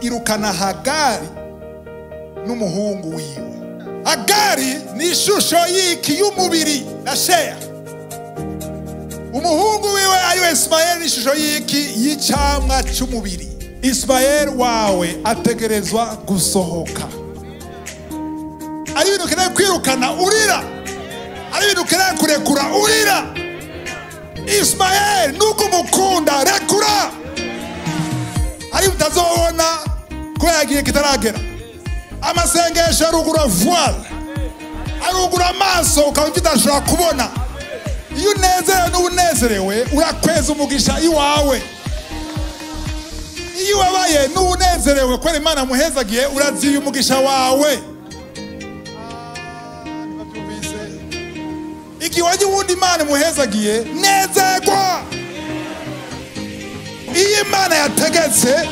Irukana Hagari n'umuhungu wiwe. Hagari ni ishusho y'iki? Y'umubiri na sheya. Umuhungu wiwe ariwe Ismael ni ishusho y'iki? Y'icamwa c'umubiri. Ismael wawe ategerezwa gusohoka. Ari ibintu ukeneye kwirukana urira, ari ibintu ukeneye kurekura urira. Ismael nuko umukunda, rekura. Ari utazobona ko yagiye kitaragera. Amasengesho arugura voile, arugura amaso ukaba utashobora kubona. Iyo unezerewe n'unezerewe urakweza umugisha iwawe. Iyo wabaye n'unezerewe kubera Imana muhezagiye uraziye umugisha wawe. Igihe wajya uwundi Imana muhezagiye nezerwa. Iyo Imana yategetse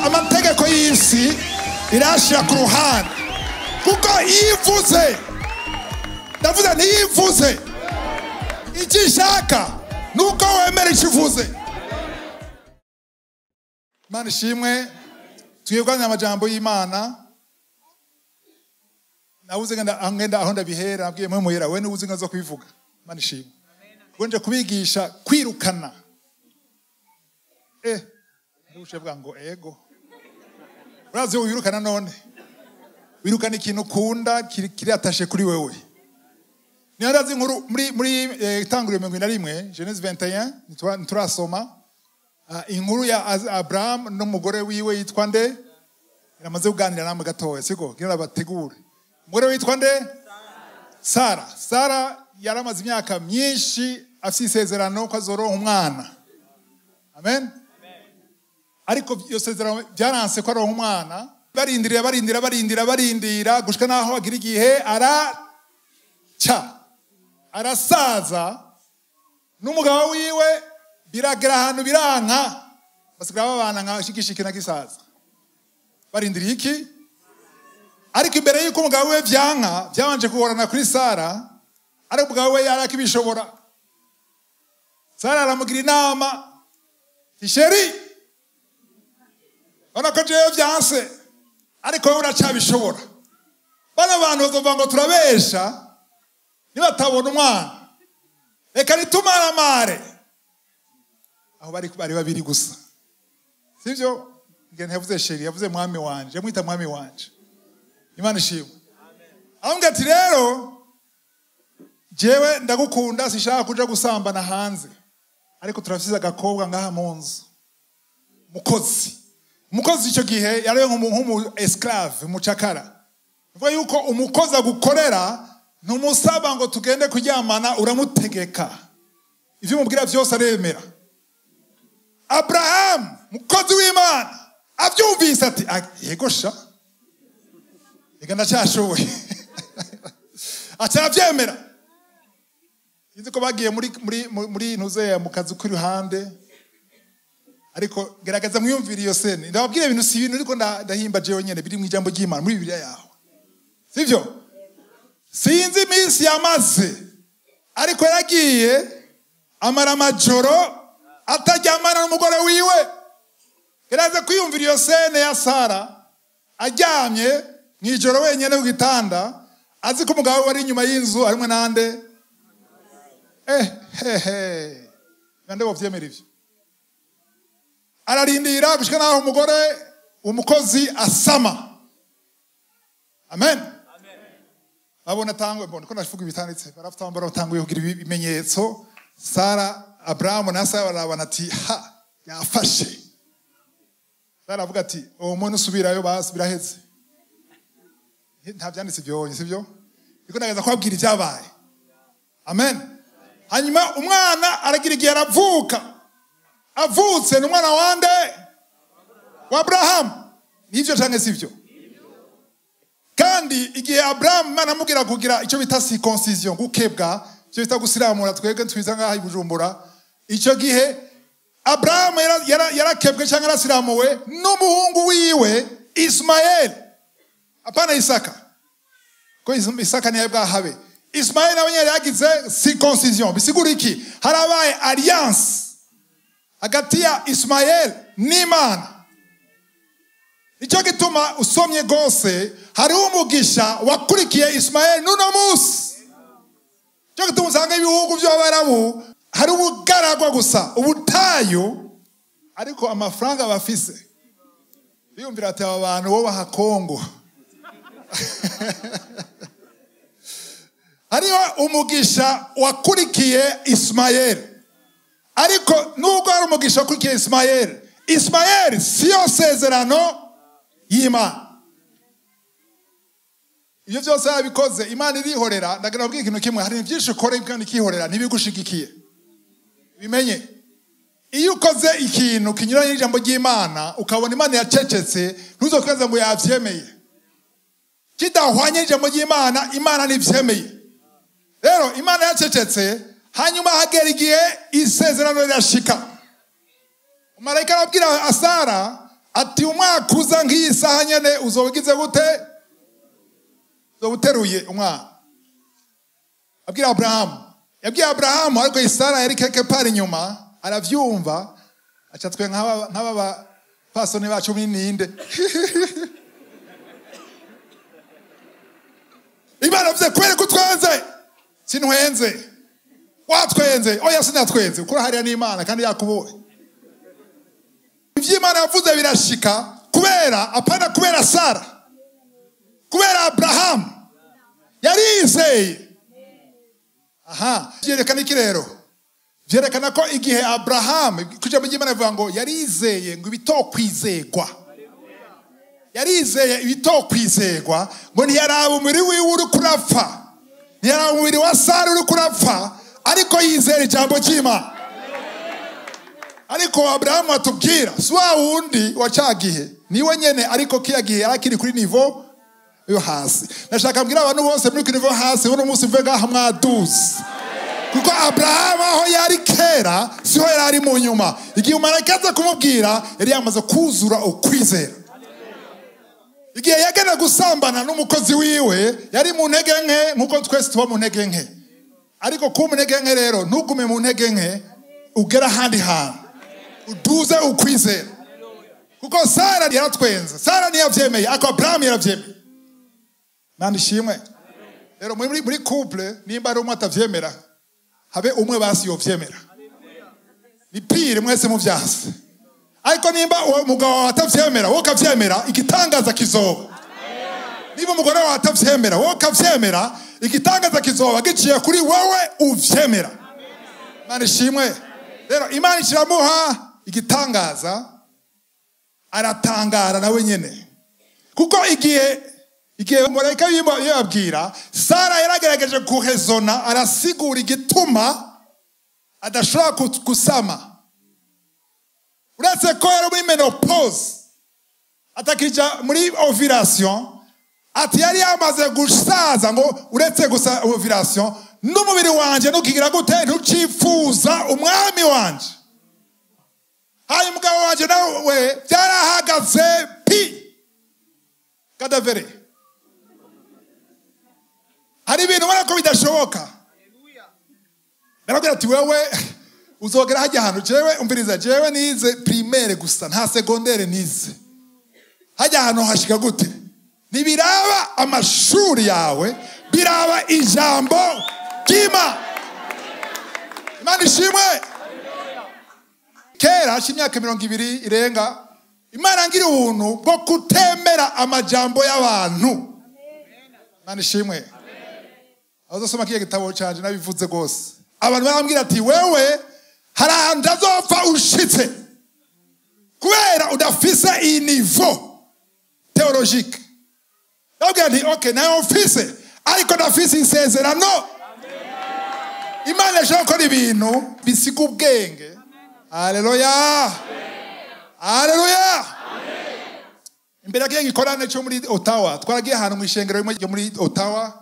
amategeko y'isi irashira ku ruhande, kuko iyo ivuze, ndavuze ntiyivuze, icyo ishaka nuko wemera icyo ivuze. Imana ishimwe. Tugiye kuganira amajambo y'Imana. Nabuze ngenda aho ndabihera, nabwiye mwe muhera we nubuze ngazo kubivuga. Imana ishimwe. Nje kubigisha kwirukana. Ndushe bwa ngo ego. Urazi wirukana none. Wirukana ikintu ukunda kiri atashe kuri wewe. Ni ndazi inkuru muri itanguriro 21, Genèse 21, nturasoma inkuru ya Abraham n'umugore wiwe yitwa nde? Iramaze kuganira namwe gatoya, siko? Ngira bategure. Umugore witwa nde? Sara. Sara yaramaze imyaka myinshi afite isezerano ko azoronka umwana. Amen. Ariko iyo sezerano byaranse ko aronka umwana, barindira barindira barindira barindira gushika naho agira igihe araca arasaza n'umugabo wiwe biragera ahantu biranka, basigara babana nka shikishiki na gisaza. Barindiriye iki? Ariko imbere yuko umugabo we vyanka byabanje kuhorana kuri Sara, ariko umugabo we yarakibishobora. Sara aramugira inama, "Chéri, ona ko jewe vyanse, ariko wewe uracabishobora." Bano bantu bazova ngo turabesha nibatabona umwana, reka nitumaramare. Aho bari babiri gusa, sivyo? Ngene yavuze chéri, yavuze mwami wanje, yamwita mwami wanje. Imana ishimwe. Aramubwira ati rero jewe ndagukunda, sishaka kuja gusambana hanze, ariko turafise agakobwa ngaha mu nzu, mukozi. Umukozi icyo gihe yari nk'umu esclave, umucakara. Bivuga yuko umukozi agukorera ntumusaba ngo tugende kuryamana, uramutegeka. Ivyo umubwira byose aremera. Abraham mukozi w'Imana avyumvise ati yego sha, reka ndacyashoboye. Acavyemera. Sinzi ko bagiye muri ntuzeya mu kazi k'iruhande, ariko gerageza mwiyumvire iyo sene. Ndababwira ibintu si ibintu ariko ndahimba jewe nyene, biri mu ijambo ry'Imana muri Bibiliya yawe, sivyo? Sinzi iminsi yamaze, ariko yaragiye amara amajoro ataryamana n'umugore wiwe. Gerageza kwiyumvira iyo sene ya Sara aryamye mw'ijoro wenyene ku gitanda, azi ko umugabo wari inyuma y'inzu arimwe nande. Hehe, nande bovyemera ivyo. Ararindira gushika naho umugore umukozi asama. Amen. Babona tangwe mbona ko nashivuga ibitanditse, barafite ambara batanguye kugira ibimenyetso. Sara, Abraham na Sara barabana ati ha, yafashe. Sara avuga ati uwo muntu usubirayo basi biraheze. Nta byanditse byonye, sivyo? Niko ndagaza kwabwira ibyabaye. Amen. Hanyuma umwana aragira igihe aravuka. Avutse ni umwana wande? Wa Abraham. Nivyo canke sivyo? Kandi igihe Abraham Imana amubwira kugira icyo bita circoncision, gukebwa, icyo bita gusiramura, twebwe twiza ngaha i Bujumbura, icyo gihe Abraham yarakebwe cyangwa yarasiramuwe n'umuhungu wiwe Ismael, apana Isaka, ko Isaka niwe bwahabe. Ismael nawe yari yagize circoncision. Bisigura iki? Harabaye alliance hagati ya Ismael n'Imana. Nicyo gituma usomye gose hariho umugisha wakurikiye Ismael n'uno munsi. Nicyo gituma usanga ibihugu by'Abarabu hari ubugaragwa gusa, ubutayu, ariko amafaranga bafise biyumvira ati aba bantu bo baha Kongo. Hariho umugisha wakurikiye Ismael, ariko nubwo hari umugisha wakurikiye Ismael, Ismael siyo sezerano y'Imana. Ibyo byose yabikoze Imana irihorera. Ndagira ngo ikintu kimwe, hari byinshi ukora Imana ikihorera ntibigushigikiye. Bimenye, iyo ukoze ikintu kinyuranye n'ijambo ry'Imana ukabona Imana yacecetse, ntuzokwibaza ngo yavyemeye. Kidahwanye n'ijambo ry'Imana, Imana ntivyemeye. Rero Imana yacecetse, hanyuma hagera igihe isezerano rirashika. Marayika arabwira Asara ati umwaka uza nk'iyi saha nyene uzobugize gute? Uzobuteruye umwana. Abwira Abrahamu. Yabwiye Abrahamu, ariko Isara yari keke pari inyuma, aravyumva, aca twe nk'aba bapasoni bacu mininde. Imana avuze kubera ko utwenze, sinwenze. Watwenze, oya sinatwenze, kuko hariya n'Imana kandi yakuboye. Ivy'Imana yavuze birashika kubera, apana kubera Sara, kubera Abrahamu yarizeye. Aha, vyerekana iki rero? Vyerekana ko igihe Abrahamu, kuja mu Imana ivuga ngo yarizeye ngo ibitokwizegwa, yarizeye ibitokwizegwa, ngo ntiyaraba umubiri wiwe uri kurapfa, ntiyaraba umubiri wa Sara uri kurapfa, ariko yizera ijambo ry'Imana. Ariko Abrahamu atubwira si wa wundi wa ca gihe, niwe nyene, ariko kiya gihe yarakiri kuri niveau yo hasi. Nashaka mbwira abantu bose muri kuri niveau hasi uno munsi mve ngaha mwaduze, kuko Abrahamu aho yari kera siho yari ari mu nyuma. Igihe marayika aza kumubwira yari yamaze kuzura ukwizera. Igihe yagenda gusambana n'umukozi wiwe yari mu ntege nke, nkuko twese tuba mu ntege nke. Ariko kuba mu ntege nke rero ntugume mu ntege nke, ugera ahandi hantu uduze ukwizera. Kuko Sara yaratwenze, Sara ntiyavyemeye, ariko Abrahamu yaravyemeye. Nandi shimwe. Rero muri couple nimba ari umwe atavyemera, habe umwe basi yovyemera, ni pire mwese muvyanse. Ariko nimba umugabo wawe atavyemera, wowe ukavyemera, igitangaza kizoba. Niba umugore wawe atavyemera, wowe ukavyemera, igitangaza kizoba giciye kuri wowe uvyemera. Imana ishimwe. Rero Imana ishiramuha igitangaza, aratangara nawe nyene. Kuko igihe marayika yababwira, Sara yaragerageje kuhezona, arasigura igituma adashobora gusama. Uretse ko yari muri menopause, atakija muri ovulation, ati yari yamaze gusaza, ngo uretse gusa ovulation, n'umubiri wanje ntukigira gute, ntucifuza umwami wanje. Hanyuma umugabo wanje nawe byarahagaze pi kadavere. Hari ibintu ubona ko bidashoboka. Narabwira ati wewe uzogera hajya ahantu, jewe umviriza, jewe nize primaire gusa, nta secondaire nize. Hajya ahantu hashika gute? Ntibiraba amashuri yawe, biraba ijambo ry'Imana. Imana ishimwe. Kera hashize imyaka 20 irenga, Imana ngira ubuntu bwo kutemera amajambo y'abantu. Imana ishimwe. Abazosoma kiye gitabo canje nabivuze gose. Abantu barambwira ati wewe hari ahantu utazopfa ushitse kubera udafise iyi niveau théologique. Ndabwira nti okay, nayo mfise, ariko ndafise isezerano. Imana ishobora gukora ibintu bisiga ubwenge. Haleluya, haleluya. Imbere y'agiye gikorane cyo muri Ottawa, twaragiye ahantu mu ishengero rimwe ryo muri Ottawa,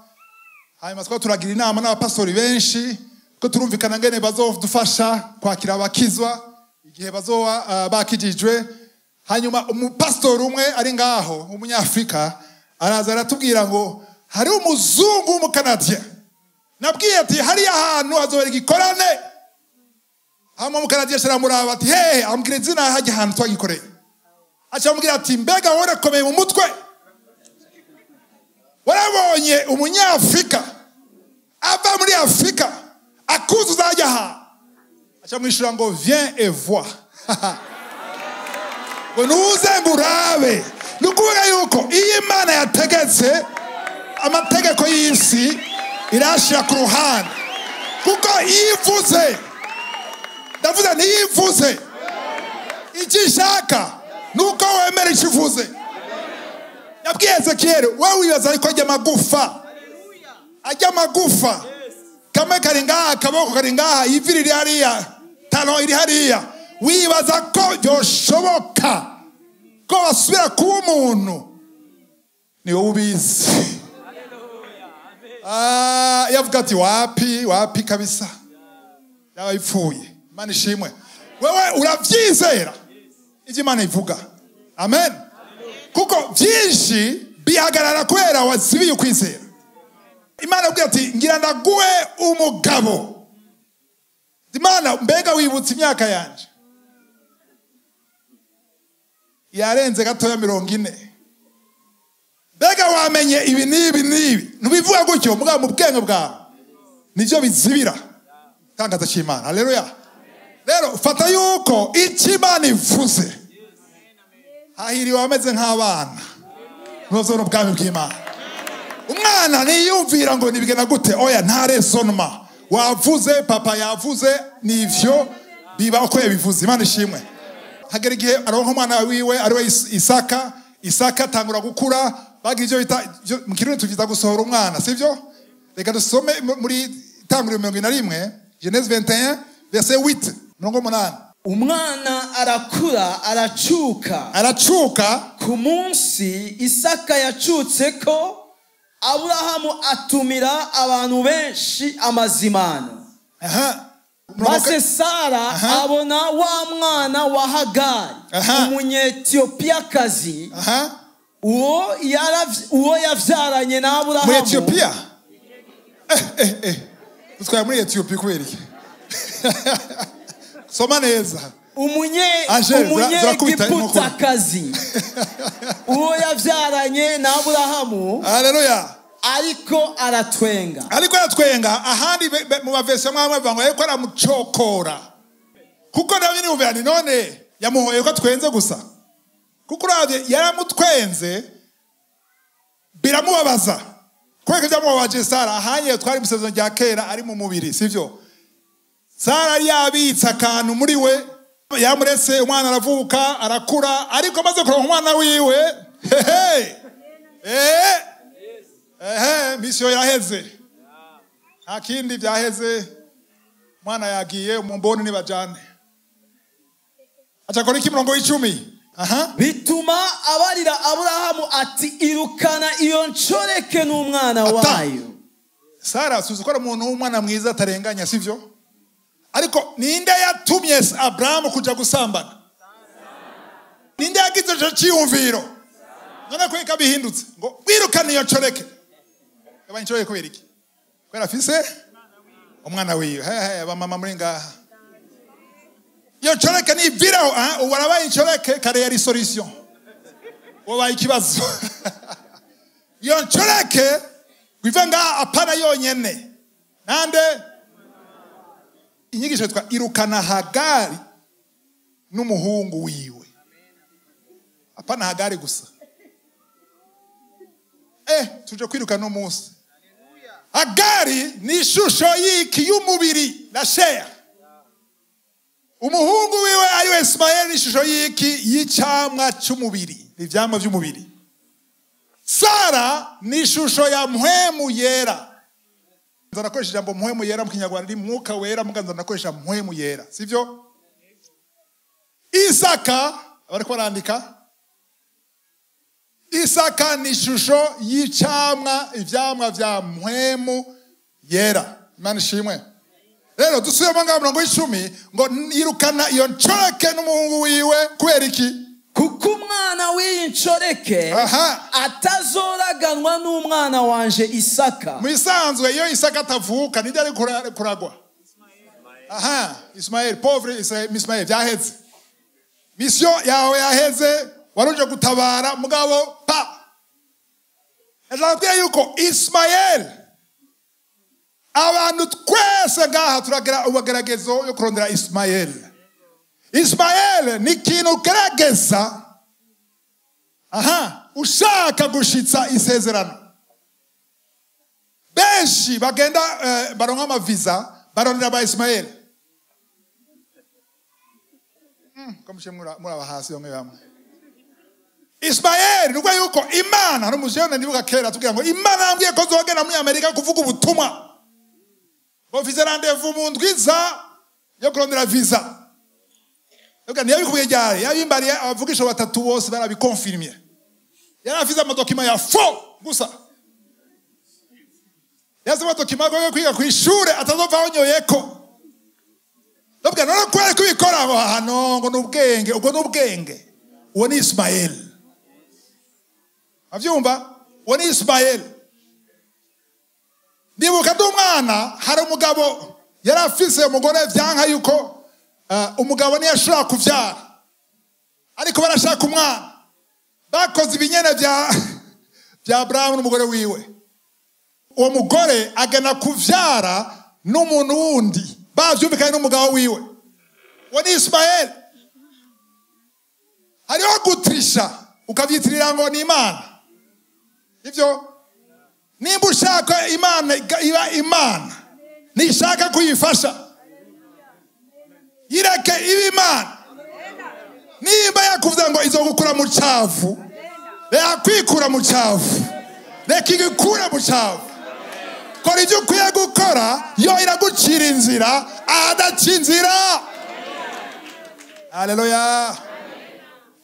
hanyuma twari turagira inama n'abapastori benshi ko turumvikana ngene bazodufasha kwakira abakizwa igihe bazoba bakijijwe. Hanyuma umupastori umwe ari ngaho w'umunyafrika araza aratubwira ngo hari umuzungu w'umukanadien. Nabwiye ati hariya hantu hazobera igikorane. Hama umukanadien aramuraba ati hehe, ambwira izina hajya ahantu twagikoreye. Acamubwira ati mbega wowe urakomeye mu mutwe, warabonye umunyafrika ava muri Afrika akuze uzajya aha? Acamwishura ngo viens et vois, ngo nuze ngo urabe. Ni ukuvuga yuko iyo Imana yategetse, amategeko y'isi irashira ku ruhande, kuko iyo ivuze, ndavuze niyo ivuze, icyo ishaka nuko wemera icyo ivuze. Yabwiye Ezekiyeli, wowe wibaza ariko ajya amagufa, ajya amagufa kamwe kari ngaha, akaboko kari ngaha, ivi riri hariya, tano iri hariya, wibaza ko byoshoboka ko basubira kuba umuntu? Ni wowe ubizi. Yavuga ati wapi wapi kabisa, yaba ipfuye. Imana ishimwe. Wewe uravyizera ivyo Imana ivuga. Amen. Kuko vyinshi bihagarara kubera wazibiye ukwizera. Imana avuga ati ngira ndaguhe umugabo. Imana mbega wibutse imyaka yanje yarenze gatoya 40, mbega wamenye ibi n'ibi n'ibi. Ntubivuga gutyo mugabo mu bwenge bwawe nivyo bizibira tangaza cy'Imana. Haleluya. Rero fata yuko icyo Imana ivuze, hahiriwe ameze nk'abana ntuzobona ubwami bw'Imana. Umwana niyumvira ngo nibigena gute, oya nta resonema, wavuze papa yavuze nivyo biba uko yabivuze. Imana ishimwe. Hagera igihe aronka umwana wiwe ariwe Isaka. Isaka atangura gukura, bagira ivyo bita mu Kirundi tuvyita gusohora umwana, sivyo? Reka dusome muri Itanguriro 21, Genèse 21 verset 8, 8. Umwana arakura aracuka, aracuka. Ku munsi Isaka yacutse ko Aburahamu atumira abantu benshi amazimano. Maze Sara abona wa mwana wa Hagari umunyetiyopiyakazi, uwo yavyaranye na Aburahamu. Muri Etiyopiya? Tutwaye muri Etiyopiya kubera iki? Soma neza. Umunyegiputakazi uwo yavyaranye na Aburahamu. Haleluya. Ariko aratwenga. Ariko aratwenga. Ahandi mu bavesi mwamwe bavuga ngo ariko aramucokora. Kuko nawe ni ni none yamuhoye ko atwenze gusa. Kuko uravye yaramutwenze biramubabaza. Kubera byamubabaje Sara, ahanye twari mu isezerano rya kera ari mu mubiri, sivyo? Sara yabitse akantu muri we, yamuretse umwana aravuka arakura, ariko amaze kuronka umwana wiwe, hehe, misiyo yaheze, nta kindi byaheze, umwana yagiye umumboni nibajane. Acakora iki? Murongo w'icumi. Bituma abarira Aburahamu ati irukana iyo nshoreke n'umwana wayo. Sara suzi ko ari umuntu w'umwana mwiza atarenganya, sivyo? Ariko ninde yatumye Abrahamu kuja gusambana? Ninde yagize ico ciyumviro? None ko ikabihindutse ngo wirukane iyo nshoreke. Yabaye inshoreke kubera iki? Kubera afise umwana wiwe. Hehe, abamama muri ngaha, iyo nshoreke niviraho. Ubu arabaye inshoreke, kare yari solution, wabaye ikibazo. Iyo nshoreke wive ngaha, apana yonyene nande. Inyigisho yitwa irukana Hagari n'umuhungu wiwe. Apana Hagari gusa. Tuje kwirukana no munsi. Hagari ni ishusho y'iki? Y'umubiri, la chair. Umuhungu wiwe ariwe Ismael ni ishusho y'iki? Y'icamwa c'umubiri, ivyamwa vy'umubiri. Sara ni ishusho ya mpwemu yera. Nzanakoresha ijambo mpwemu yera mu Kinyarwanda, ni mwuka wera, muga nzanakoresha mpwemu yera, sivyo? Isaka bariko barandika, Isaka ni ishusho y'icamwa, ivyamwa vya mpwemu yera. Imana ishimwe. Rero dusubiremo ngaho murongo w'icumi ngo yirukana iyo nshoreke n'umuhungu wiwe kubera iki? Kuko umwana w'iyi nshoreke atazoraganwa n'umwana wanje Isaka. Mu isanzwe iyo Isaka atavuka ninde ari kuragwa? Ismael, pauvre Ismael, byaheze. Mission yawe yaheze, Waruje gutabara mugabo pa. Ndababwira yuko Ismael, abantu twese ngaha turagira ubageragezo yo kurondera Ismael. Ismael ni ikintu ugerageza, aha, ushaka gushitsa isezerano. Benshi bagenda baronka amavisa barondera ba Ismael. Komushe muraba hasi bamwe bamwe. Ismael nubwo yuko Imana n'umujene ndibuka kera tugira ngo Imana yambwiye ko nzogenda muri Amerika kuvuga ubutumwa. Ngo mfise rendez-vous mu ndwiza yo kurondera visa. Yoga ntiyabikubwiye ryari, yabimbariye abavugisha batatu bose barabikonfirmye. Yari afise amadokima ya faux gusa. Yazi amadokima yo kwiga kw'ishure atazova onyoyeko. Ndabwira none kwari kubikora aho hano ngo n'ubwenge, ubwo n'ubwenge. Uwo ni Ismael. Avyumva? Uwo ni Ismael. Ndibuka ndi umwana hari umugabo yari afise umugore vyanka yuko umugabo ntiyashobora kuvyara, ariko barashaka umwana. Bakoze ibinyene vya Abrahamu n'umugore wiwe. Uwo mugore agana kuvyara n'umuntu wundi bavyumvikanye n'umugabo wiwe. Uwo ni Ismael. Hariho gutrisha ukavyitirira ngo ni Imana. Ivyo nimba ushaka Imana iba Imana, nishaka kuyifasha yireke iba Imana. Nimba yakuvuza ngo izogukura mu cavu, reka kwikura mu cavu, reka igikure mu cavu. Kora ivyo ukwiye gukora, yo iragucira inzira ahadaca inzira. Haleluya.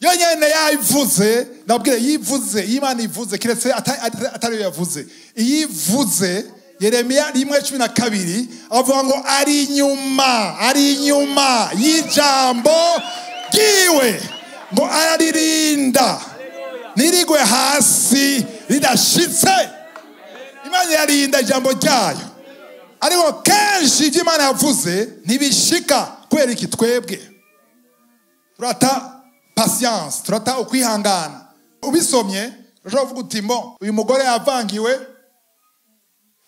Yo nyene yayivuze, ndabwire yivuze, Imana ivuze kiretse atari yo yavuze. Iyivuze Yeremiya 1:12 avuga ngo ari inyuma y'ijambo ryiwe, ngo araririnda nirigwe hasi ridashitse. Imana yarinda ijambo ryayo, ariko kenshi ibyo Imana yavuze ntibishika. Kubera iki? Twebwe turata patience, turata ukwihangana. Ubisomye ushobora kuvuga uti mbo uyu mugore yavangiwe,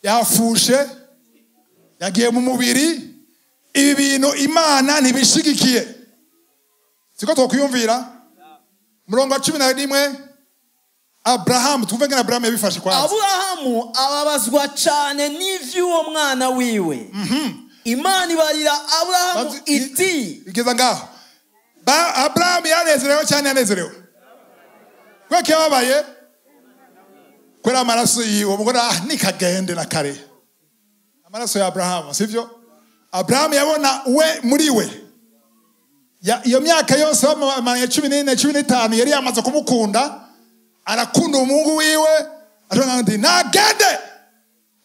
yafushe, yagiye mu mubiri, ibi bintu Imana ntibishigikiye. Siko twokwiyumvira? Murongo wa 11 Abrahamu, twumve ngene Abrahamu yabifashe kwanza. Aburahamu ababazwa cane n'ivy'uwo mwana wiwe. Imana ibarira Aburahamu iti, igeza ngaho. Abrahamu yanezerewe cyane, yanezerewe kweke yababaye kwera amaraso yiwe. Umugore nikagende na kare amaraso ya Abrahamu, sivyo? Abrahamu yabona we muri we iyo myaka yose bamanye 14 15 yari yamaze kumukunda, arakunda umuhungu wiwe, ashobora ndi nagende.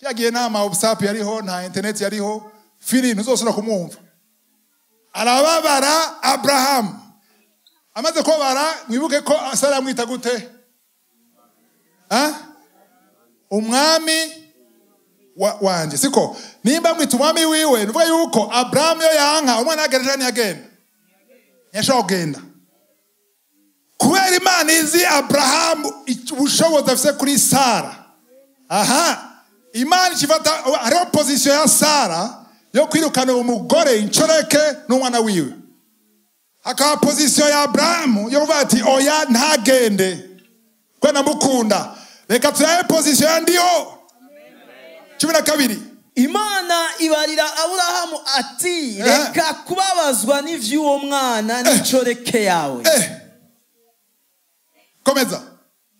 Yagiye nama WhatsApp yariho, nta internet yariho, fili ntuzosubira kumwumva. Arababara Abrahamu. Amaze kubabara, mwibuke ko Sara amwita gute? Umwami wanje. Siko nimba mwita umwami wiwe, nuvuga yuko Abrahamu yo yanka umwana agereje ntiyagenda, ntiyashobora kugenda. Kubera Imana izi Abrahamu ubushobozi afise kuri Sara. Aha, Imana ikifata hariho position ya Sara yo kwirukana umugore incoreke n'umwana wiwe. Hakaba position ya Abrahamu yo kuvuga ati oya ntagende kwe namukunda. Reka turabe position ya ndiho. 12. Imana ibarira Aburahamu ati reka kubabazwa n'ivy'uwo mwana n'incoreke yawe. Komeza.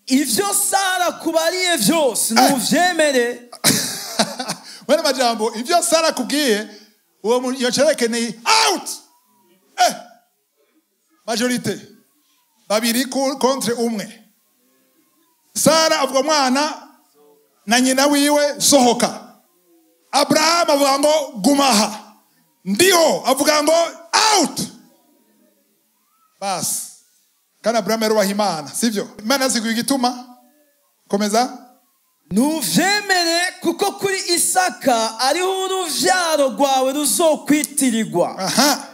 Ivyo Sara kubariye vyose nuvyemere. Mwene majambo, ivyo Sara kubwiye uwo iyo ncoreke ni out. Majorité babiri contre umwe. Sara avuga mwana na nyina wiwe sohoka. Abraham avuga ngo gumaha. Ndiho avuga ngo out. Bas. Kana Abraham yarubaha Imana, sivyo? Imana aziguye igituma. Komeza. Nuvyemere kuko kuri Isaka ariho uruvyaro rwawe ruzokwitirirwa. Aha.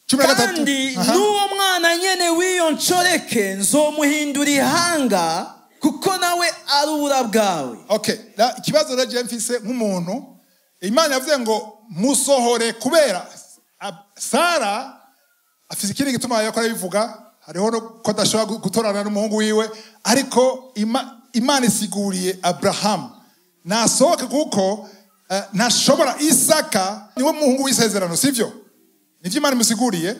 13. Kandi n'uwo mwana mwana nyene w'iyo nshoreke nzomuhindura ihanga, kuko nawe ari ubura bwawe. Okay, ikibazo rero je mfise nk'umuntu, Imana yavuze ngo musohore kubera Sara afise ikindi gituma yakora bivuga, hariho no ko adashobora gutorana n'umuhungu wiwe, ariko Imana isiguriye Abraham nasohoke kuko ntashobora. Isaka niwe muhungu w'isezerano, sivyo? Nivyo Imana imusiguriye.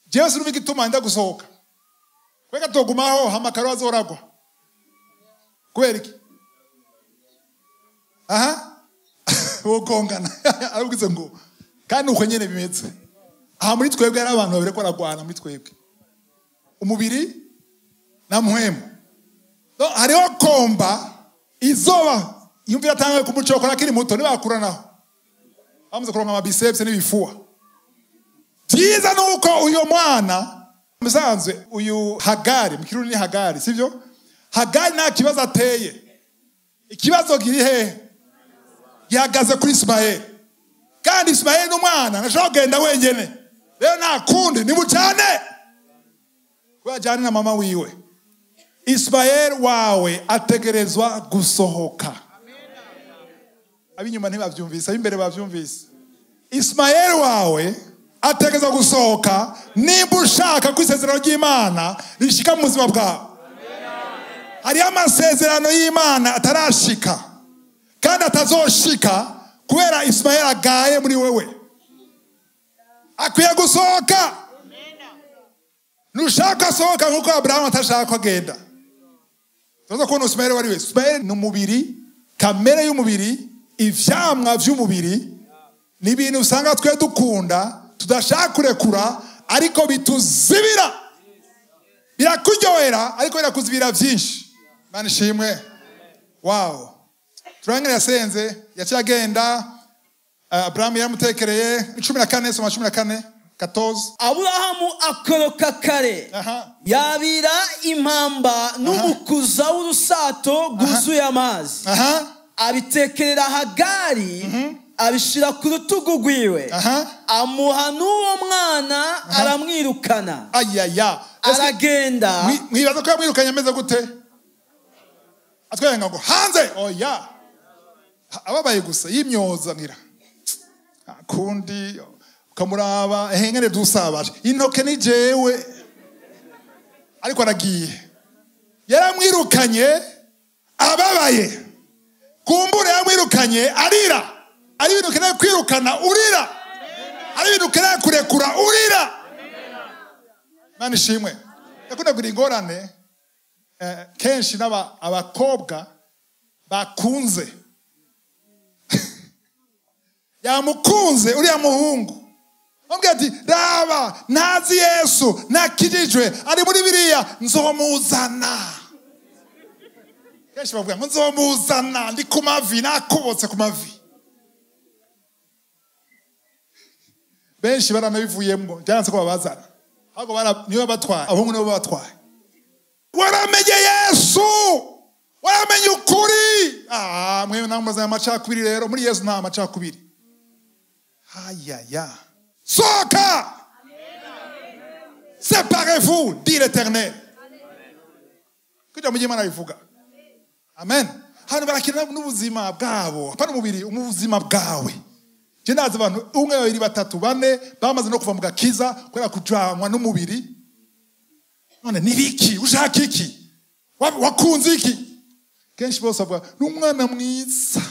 Jewe sinumva igituma nda gusohoka, kubera togumaho amakaro azoragwa. Kubera iki? Aha wogongana aravuze ngo kandi uko nyene bimeze aha muri twebwe ari abantu babiri ko baragwana muri twebwe, umubiri na muhemu. No, hariho komba izoba yumvira atanga kumucokora akiri muto, nibakuranaho bamaze kuronka amabiceps n'ibifuwa. Byiza nuko uyo mwana musanzwe uyu Hagari, mu Kirundi ni Hagari, sivyo? Hagari nta kibazo ateye, ikibazo kiri hehe? Gihagaze kuri Ismael. Kandi Ismael ni umwana ntashobora kugenda wenyene, rero nta kundi ni bucane kubera ajyane na mama wiwe. Ismael wawe ategerezwa gusohoka. Ab'inyuma ntibavyumvise, ab'imbere bavyumvise. Ismael wawe ategerezwa gusohoka nimba ushaka ko isezerano ry'Imana rishika mu buzima bwawe. Hariho amasezerano y'Imana atarashika kandi atazoshika kubera Ismael agaye muri wewe. Akwiye gusohoka. Nushaka asohoka nkuko Abrahamu atashaka ko agenda. Tuza kubona Ismael wari we. Ismael ni umubiri, kamere y'umubiri, ivyamwa vy'umubiri ni ibintu usanga twe dukunda tudashaka kurekura, ariko bituzibira. Birakuryohera ariko birakuzibira vyinshi. Imana ishimwe. Wow. Turangire yasenze, yaciye agenda, Abrahamu yaramutekereye. 14, soma 14, 14. Aburahamu akoroka kare, yabira impamba n'umukuza w'urusato rwuzuye amazi, abitekerera Hagari, abishira ku rutugu rwiwe, amuha n'uwo mwana, aramwirukana. Ayaya. Aragenda. Mwibaza ko yamwirukanye ameze gute? Atwenga ngo hanze. Oya. Ababaye gusa yimyoza ngira. Kundi ukamuraba ehengene dusabaje intoke ni jewe, ariko aragiye. Yaramwirukanye ababaye, kumbure yamwirukanye arira. Ari ibintu ukeneye kwirukana urira, ari ibintu ukeneye kurekura urira. Imana ishimwe. Ndakunda kugira ingorane kenshi n'aba abakobwa bakunze. Yamukunze uriya muhungu, amubwira ati raba ntazi Yesu, nakijijwe, ari muri biriya, nzomuzana. Kenshi bavuga ngo nzomuzana, ndi ku mavi, nakobotse ku mavi. Benshi baranabivuyemwo, byaranse ko babazana, ahubwo nibo batwaye, abahungu nibo batwaye. Waramenye Yesu, waramenye ukuri. Mwe namwe amacakubiri rero, muri Yesu nta macakubiri. Ayaya. Soka! Séparez-vous, dit l'Éternel. Kuja mujye Imana bivuga. Amen. Hano barakina n'ubuzima bwabo, apana umubiri, ubuzima bwawe. Je ndazi abantu umwe, babiri, batatu, bane bamaze no kuva mu gakiza kubera kujanwa n'umubiri. None nibiki? Ushaka iki? Wakunze iki? Kenshi bose bavuga n'umwana mwiza.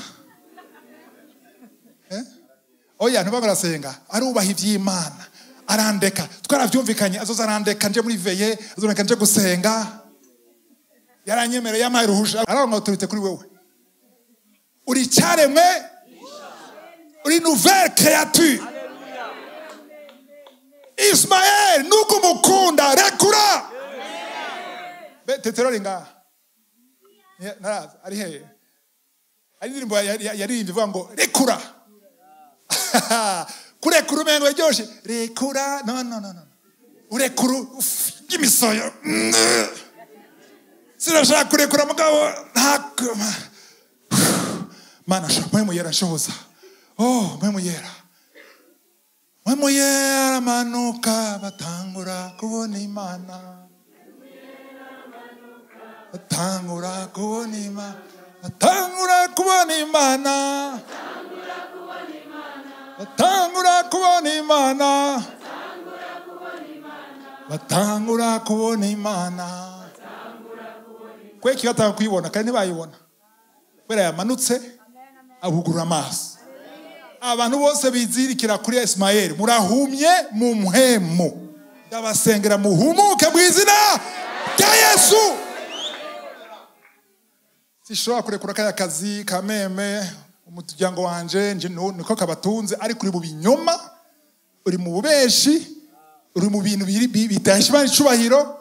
Oya, ntuba barasenga, arubaha ivy'Imana, arandeka, twaravyumvikanye, azoza arandeka nje muri veye, azoneka nje gusenga. Yaranyemereye, yampaye uruhusha, araronka autorité kuri wewe. Uri cyaremwe, uri nouvelle créature. Ismael nuko umukunda, rekura. Tetero ari ngaha. Naraza, ari hehe? Ari indirimbo yaririmbye ivuga ngo rekura. Kurekura umengo yaryoshe, rekura, no no no no. Urekura imisoyo. Sinashaka kurekura mugabo nta Mana, mwe muyera nshoboza. Oh, mwe muyera. Mpwemu aramanuka batangura kubona Imana, batangura kubona Imana, batangura kubona Imana, batangura kubona Imana, batangura kubona Imana. Kweki batanga kuyibona kandi ntibayibona kubera yamanutse abugurura amaso. Abantu bose bizirikira kuri Ismael, murahumye mu mpemu, ndabasengera muhumuke mu izina rya Yesu. Sishobora kurekura kaya kazi kameme umuryango wanje niko kabatunze, ariko uri mu binyoma, uri mu bubeshi, uri mu bintu bitahesha Imana icubahiro.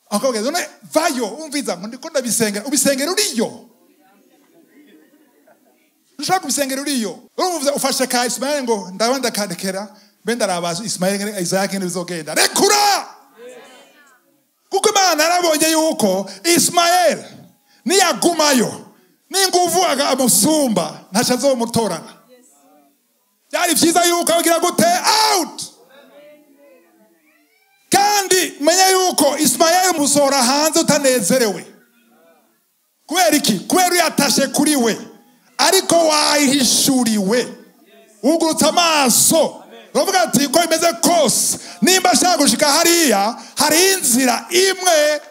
Akabwira none vayo umviza ngo ndiko ndabisengera, ubisengera uriyo. Ushaka kubisengera uriyo. Urumva ufashe ka Ismael ngo ndaba ndakandekera, be ndaraba Ismael Isaac n'ibizogenda. Rekura! Kuko Imana yarabonye yuko Ismael niyagumayo n'inguvu amusumba ntaco azomutorana. Byari vyiza yuko agira gute out. Kandi menye yuko Ismael musohora hanze utanezerewe. Kubera iki? Kubera yatashe kuri we, ariko wahishuriwe, ugurutse amaso. Uravuga ati ko bimeze kose, nimba ashaka gushika hariya, hari inzira imwe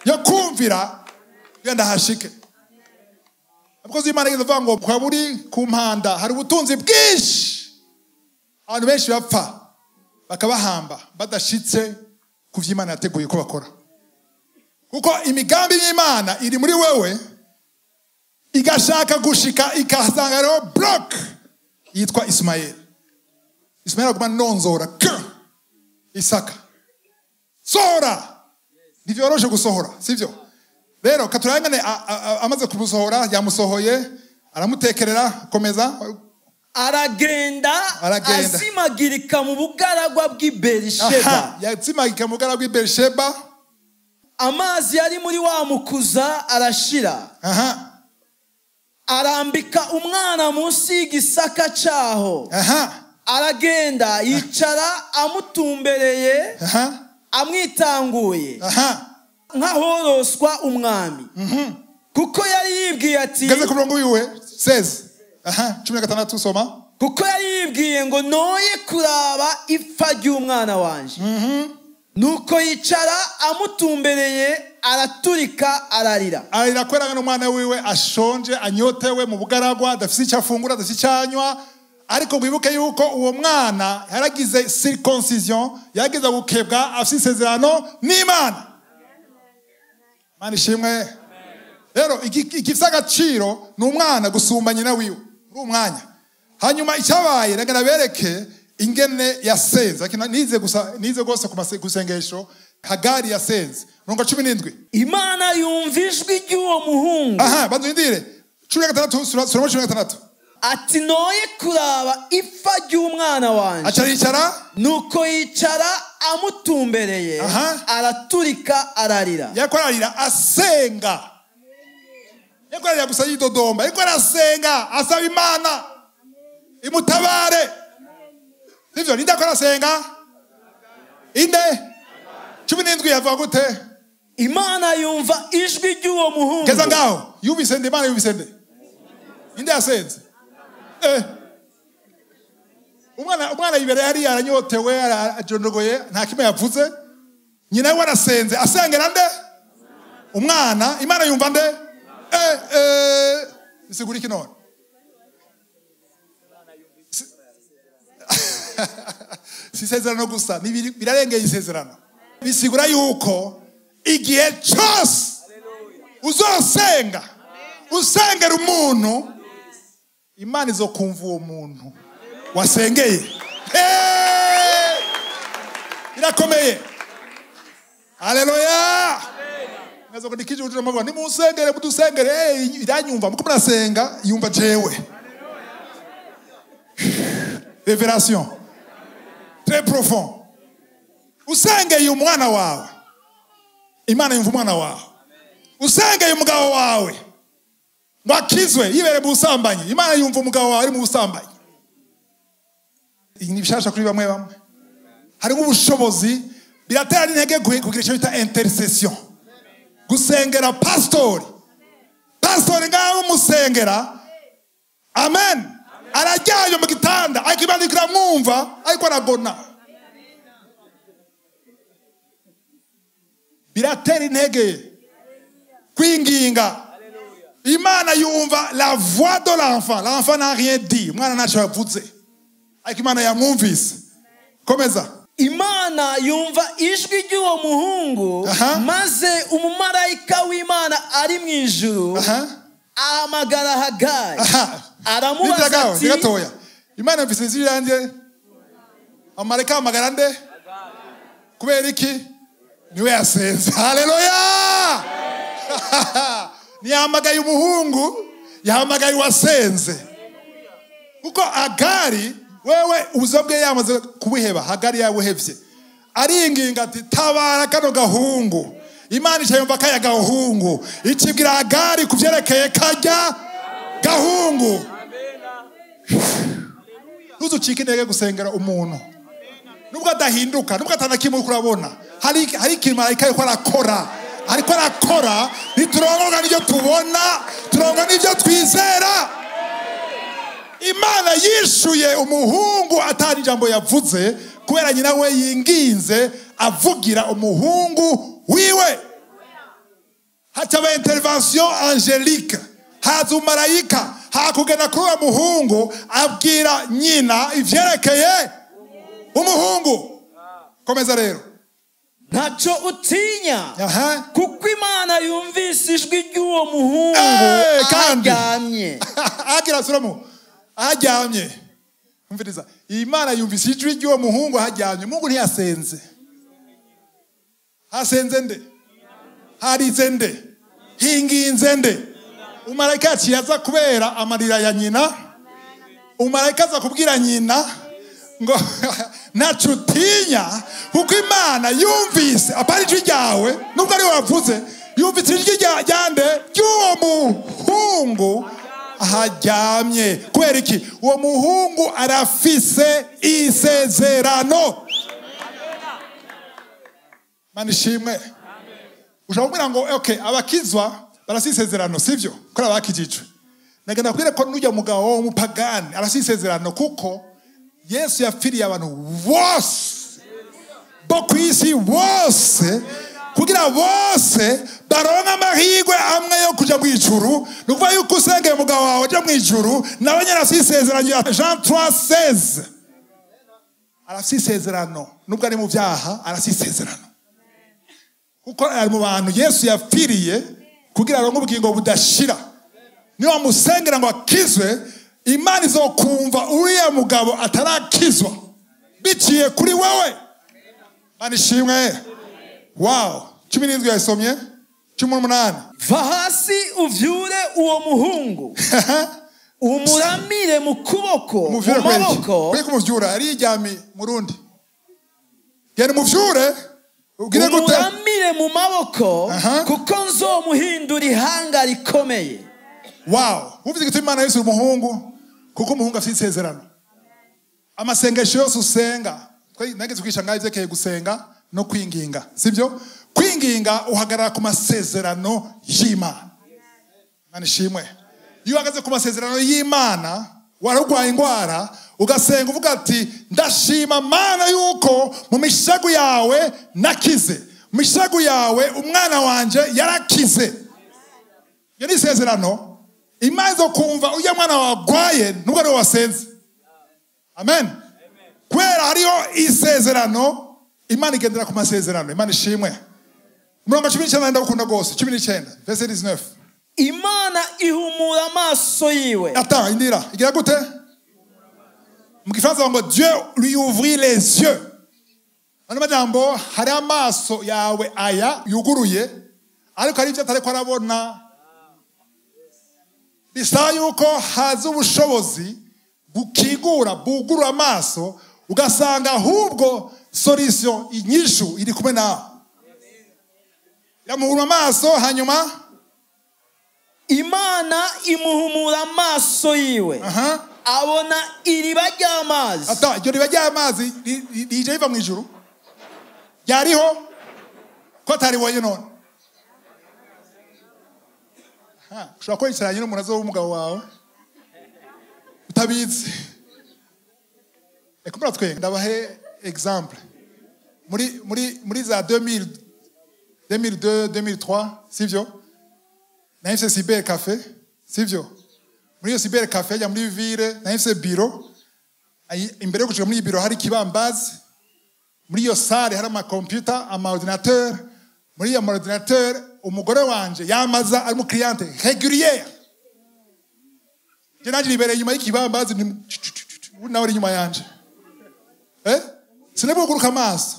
yo kumvira genda hashike. Abakozi b'Imana bavuga ngo kwa buri ku mpanda hari ubutunzi bwinshi. Abantu benshi bapfa bakabahamba badashitse ku vyo Imana yateguye ko bakora. Kuko imigambi y'Imana iri muri wewe, igashaka gushika ikasanga rero block yitwa Ismael. Ismael aguma nonzora k Isaka. Sohora. Ntivyoroshe gusohora, sivyo? Rero katurangane amaze kumusohora, yamusohoye, aramutekerera, komeza. Aragenda azimagirika mu bugaragwa bw'i Berisheba. Yazimagirika mu bugaragwa bw'i Berisheba. Amazi yari muri wa mukuza arashira. Arambika umwana munsi y'igisaka caho. Aragenda yicara amutumbereye, amwitanguye nk'ahoroswa umwami. Kuko yari yibwiye ati, ngeze ku murongo wiwe 16. 16 soma. Kuko yari yibwiye ngo noye kuraba ipfa ry'umwana wanje. Nuko yicara amutumbereye, araturika ararira. Ararira kubera ngo umwana wiwe ashonje, anyotewe mu bugaragwa, adafise icyo afungura, adafise icyo anywa. Ariko mwibuke yuko uwo mwana yaragize circoncision, yaragize gukebwa, afise isezerano n'Imana. Imana ishimwe. Rero igifise agaciro ni umwana gusumba nyina wiwe muri uwo mwanya. Hanyuma icyabaye, reka nabereke ingene yasenze. Nize gusa, nize gose ku masengesho Hagari yasenze. Murongo 17. Imana yumva ijwi ry'uwo muhungu. Banzindire 16, sura 16. Ati noye kuraba ipfa ry'umwana wanje. Aca yicara. Nuko yicara amutumbereye, araturika ararira. Yariko ararira asenga. Yariko ararira gusa yidodomba, yariko arasenga asaba Imana imutabare. Sivyo? Ninde akora asenga? Inde? 17 yavuga gute? Imana yumva ijwi ry'uwo muhungu. Geza ngaho. Yumvise nde? Imana yumvise nde? Inde yasenze? Umwana yibereye hariya aranyotewe, arajondogoye, nta kimwe yavuze. Nyina we arasenze, asengera nde? Umwana. Imana yumva nde? Bisigura iki none? Si isezerano gusa, birarengeye isezerano. Bisigura yuko igihe cyose uzosenga, usengera umuntu, Imana izokumva uwo muntu wasengeye. Irakomeye. Haleluya. Ngazo ko ndikije ujura mavuga nimusengere mudusengere, iranyumva muko murasenga yumva jewe. Révélation très profond. Usengeye umwana wawe, Imana yumva umwana wawe. Usengeye umugabo wawe wakizwe yibere mu busambanyi, Imana yumva umugabo wawe ari mu busambanyi. Ni bishasha kuri bamwe bamwe. Harimo ubushobozi, biratera intege kugira icyo bita intercession, gusengera pastori. Pastori ngaho umusengera, amen, arajyayo mu gitanda ariko Imana iramwumva, ariko aragona. Biratera intege kwinginga. Imana yumva la voix de l'enfant. L'enfant n'a rien dit, umwana ntacyo yavuze, ariko Imana yamwumvise. Komeza. Imana yumva ijwi ry'uwo muhungu, maze umumarayika w'Imana ari mu ijuru ahamagara Hagari, aramubaza ati, gatoya. Imana yumvise ijwi ryanjye, amarayika ahamagara nde? Kubera iki? Niwe yasenze. Haleluya! Ntiyahamagaye umuhungu, yahamagaye uwasenze. Kuko Hagari wewe ubuzima bwe yamaze kubuheba, Hagari yabuhevye, aringinga ati tabara kano gahungu. Imana icayumva kaya gahungu, ikibwira Hagari kuvyerekeye kajya gahungu. Ntuzucike intege gusengera umuntu nubwo adahinduka, nubwo atanakimwe urabona, hari ikintu marayika ariko arakora, ariko arakora. Ntiturongoka n'ibyo tubona, turongoka n'ibyo twizera. Imana yishuye umuhungu atari ijambo yavuze, kubera nyina we yinginze avugira umuhungu wiwe. Hataba intervention angelique, haza umumarayika hakugena kuri uwo muhungu, abwira nyina ivyerekeye umuhungu. Komeza rero. Ntacyo utinya, kuko Imana yumvise ijwi ry'uwo muhungu aryamye. Agira suramu aryamye. Umviriza, Imana yumvise ijwi ry'uwo muhungu aryamye. Mungu ntiyasenze. Hasenze nde? Harize nde? Hinginze nde? Umumarayika yaciye aza kubera amarira ya nyina. Umumarayika aza kubwira nyina ngo ntacyo utinya, kuko Imana yumvise apana ijwi ryawe, nubwo ari wavuze, yumvise ijwi ryande ry'uwo muhungu aharyamye. Kubera iki? Uwo muhungu arafise isezerano. Mana ishimwe. Ushobora kubwira ngo okay, abakizwa barafise isezerano, sivyo? Ko abakijijwe. Nagenda kubwira ko n'ujya mugabo w'umupagani arafise isezerano, kuko Yesu yapfiriye abantu bose bo ku isi bose, kugira bose baronke amahirwe amwe yo kuja mu ijuru. Ni ukuvuga yuko usengeye umugabo wawe aja mu ijuru, nawe nyene arafise isezerano ya Jean 3:16. Arafise isezerano nubwo ari mu vyaha, arafise isezerano kuko ari mu bantu Yesu yapfiriye kugira aronke ubugingo budashira. Niba wamusengera ngo akizwe, Imana izokumva uriya mugabo atarakizwa biciye kuri wewe. Mana ishimwe. Wow. 17 yasomye, 18. Va hasi uvyure uwo muhungu, umuramire mu kuboko, mu maboko. Kwe kumuvyura ariryami murundi. Genda umuvyure ugire gute? Umuramire mu maboko, kuko nzomuhindura ihanga rikomeye. Wow. Uvuze igituma Imana yise umuhungu, kuko umuhungu afite isezerano. Amasengesho yose usenga, nageze kwisha ngaho ivyerekeye gusenga no kwinginga, sivyo? Kwinginga uhagarara ku masezerano y'Imana. Imana ishimwe. Iyo uhagaze ku masezerano y'Imana, warugwaye ingwara, ugasenga uvuga ati ndashima Mana yuko mu mishagu yawe nakize, mu mishagu yawe umwana wanje yarakize. Iyo ni isezerano. Imana izokumva ujya mwana wagwaye nubwo ari wasenze. Amen. Kubera hariho isezerano, Imana igendera ku masezerano. Imana ishimwe. Umurongo 19 ndagukunda rwose. 19 verset 19. Imana ihumura amaso yiwe. Attends, indira. Igira gute? Mu gifaransa ngo Dieu lui ouvrit les yeux. Ano majambo hari amaso yawe aya yuguruye, ariko hari ibyo atariko arabona. Bisaba yuko haza ubushobozi bukigura bugurura amaso, ugasanga ahubwo solution inyishu iri kumwe nawe. Yamuhuma amaso, hanyuma Imana imuhumura amaso yiwe. Abona iriba ry'amazi. Ata iryo riba ry'amazi rije riva mu ijuru ryariho ko ataribonye none. Ushobora kuba yicaranye n'umuntu azoba umugabo wawe utabizi. Reka muratwe ndabahe exemple muri za 2000, 2002, 2003, sivyo? Nari mfise cyber café, sivyo? Muri iyo cyber café ya muri ville nari mfise bureau. Imbere yo gushika muri iyi bureau hari ikibambazi. Muri iyo salle hari ama computer, ama ordinateur. Muri iyo ordinateur umugore wanje yamaza ari mu cliente régulière. Je nanje nibereye inyuma y'ikibambazi, nawe ari inyuma yanje. Sinabuguruka amaso.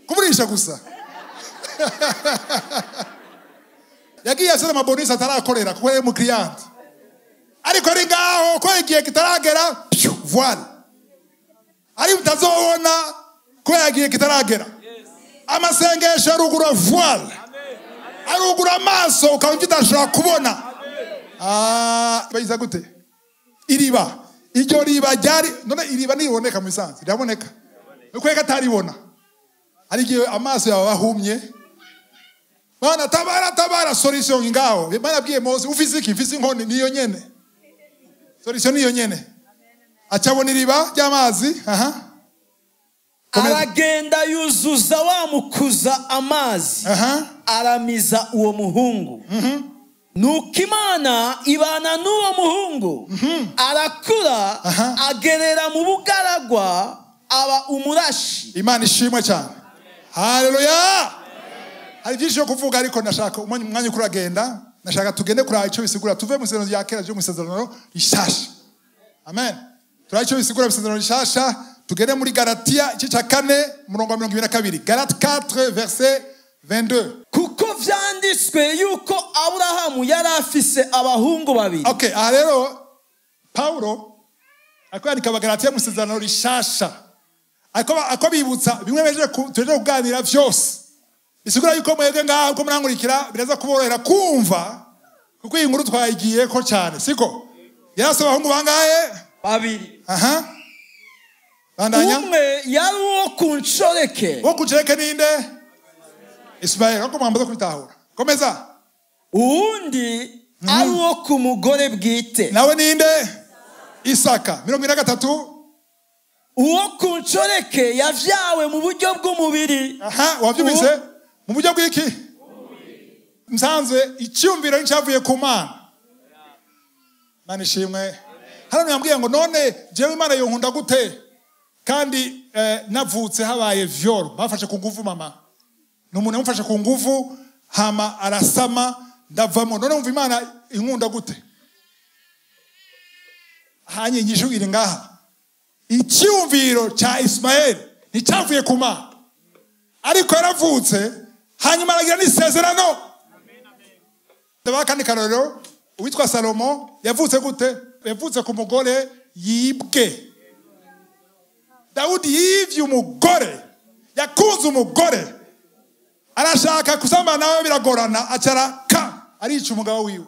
Kumurisha gusa. Yagiye asana amabonus atarakorera kuko yari mu client. Ariko ari ngaho ko igihe kitaragera, voile. Ari mutazobona ko yagiye kitaragera. Amasengesho arugura voile. Arugura amaso ukaba utashobora kubona. Bayiza gute? Iriba. Iryo riba ryari none iriba niriboneka mu isanzwe, riraboneka. Nuko reka ataribona. Hari igihe amaso yawe ahumye. Bana tabara tabara solution ngaho. Bana abwiye Mose ufise iki? Mfise inkoni niyo nyene. Solution niyo nyene. Acabona iriba ry'amazi, aha. Aragenda yuzuza wa mukuza amazi. Aramiza uwo muhungu. Nuko Imana ibana n'uwo muhungu. Arakura agerera mu bugaragwa aba umurashi. Imana ishimwe cyane. Haleluya. Hari byinshi byo kuvuga ariko ndashaka umwanya ukuragenda, ndashaka tugende kuri icyo bisigura tuve mu isezerano rya kera ryo mu isezerano rishasha. Amen. Turaye icyo bisigura mu isezerano rishasha, tugende muri Galatia igice cya 4 umurongo wa 22. Galate 4 verset 22. Kuko vyanditswe yuko Aburahamu yari afise abahungu babiri. Okay, aha rero Paulo ariko yandika Abagalatia mu isezerano rishasha. Ariko bibutsa bimwe beje tuje kuganira vyose. Bisigura yuko mwebwe ngaho ko murankurikira biraza kuborohera kumva kuko iyi nkuru twayigiye ko cyane, siko? Yarase abahungu bangahe? Babiri. Aha. Bandanya. Umwe yari uwo ku nshoreke. Uwo ku nshoreke ninde? Ismael, ariko mwambaza kubitahura. Komeza. Uwundi ari uwo ku mugore bwite. Nawe ninde? Isaka. 43. Uwo ku nshoreke yavyawe mu buryo bw'umubiri. Aha, wavyumvise? Mu buryo bw'iki? Nsanzwe icyumviro cyavuye ku Mana. Mana ishimwe. Hano yambwiye ngo none jewe Imana yonkunda gute? Kandi navutse habaye viol, bafashe ku nguvu mama. Numuntu yamufashe ku nguvu hama arasama ndavamo. None umva Imana inkunda gute? Hanye inyishu iri ngaha. Icyumviro cya Ismael nticyavuye ku Mana. Ariko yaravutse hanyuma aragira n'isezerano. Ndabaka karorero uwitwa Salomo yavutse gute? Yavutse ku mugore yibwe. Dawudi yivye umugore, yakunze umugore, arashaka kusambana nawe biragorana, acara ka arica umugabo wiwe.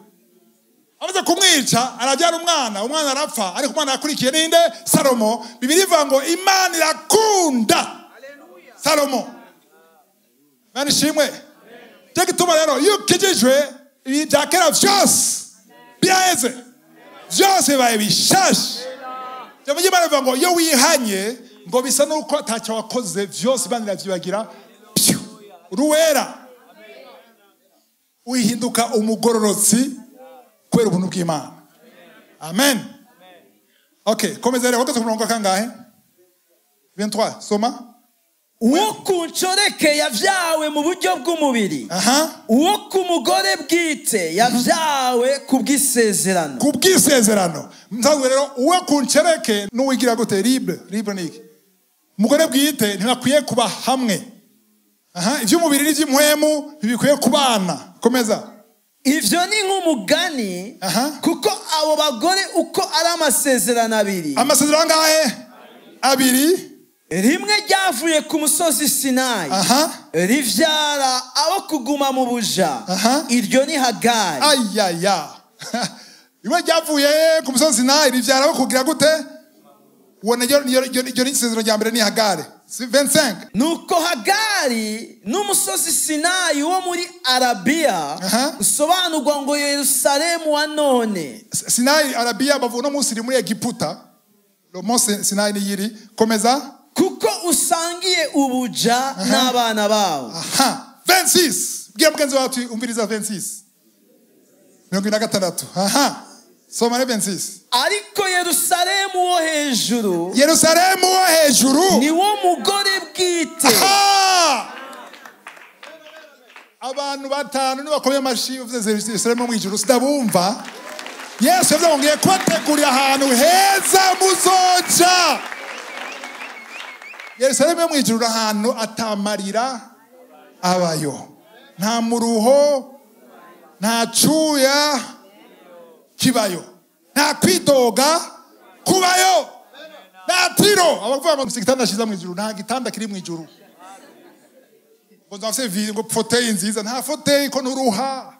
Amaze kumwica arabyara umwana, umwana arapfa, ariko umwana yakurikiye ninde? Salomo. Bibiliya ivuga ngo Imana irakunda Salomo. Imana ishimwe. Cyo gituma rero iyo ukijijwe ibi bya kera vyose biraheze, vyose bibaye bishasha. Ijambo ry'Imana rivuga ngo iyo wihanye ngo bisa nuko atacyo wakoze, vyose Imana iravyibagira. Uruwera uhinduka umugororotsi kubera ubuntu bw'Imana. Amen. Okay, komeza rero wageze ku murongo kangahe? 23, soma. Uwo ku nshoreke yavyawe mu buryo bw'umubiri. Uwo ku mugore bwite yavyawe ku bw'isezerano. Ku bw'isezerano. Nsanzwe rero uwo ku nshoreke n'uwigira gute? Libre, libre niki? Umugore bwite ntibakwiye kuba hamwe. Ivy'umubiri n'ivy'impwemu ntibikwiye kubana. Komeza. Ivyo ni nk'umugani kuko abo bagore uko ari amasezerano abiri. Amasezerano angahe? Abiri. Rimwe ryavuye ku musozi Sinayi. Rivyara abo kuguma mu buja. Iryo ni Hagari. Ayaya. Ibuye ryavuye ku musozi Sinayi rivyara abo kugira gute? Uwo naryo iryo ni isezerano rya mbere ni Hagari. 25. Nuko Hagari n'umusozi Sinayi wo muri Arabiya usobanurwa ngo Yerusalemu wa none. Sinayi Arabiya bavuga no munsi iri muri Egiputa. Lo munsi Sinayi ni yiri. Komeza. Kuko usangiye ubuja n'abana bawo. 26. Bwira mugenzi wawe uti umviriza 26. 26. Soma 26. Ariko Yerusalemu wo hejuru. Yerusalemu wo hejuru ni wo mugore bwite. Abantu batanu nibakomye amashi uvuze Yerusalemu mu ijuru sidabumva. Yesu yavuze ngo ngiye kubategurira ahantu heza muzoja. Yerusalemu mu ijuru ahantu atamarira abayo. Nta muruho, nta cuya kibayo, nta kwidoga kubayo, nta tiro. Abavuga ngo igitanda cyiza mu ijuru, nta gitanda kiri mu ijuru. Ngo nzafise vi ngo fauteuil nziza, nta fauteuil ko nturuha.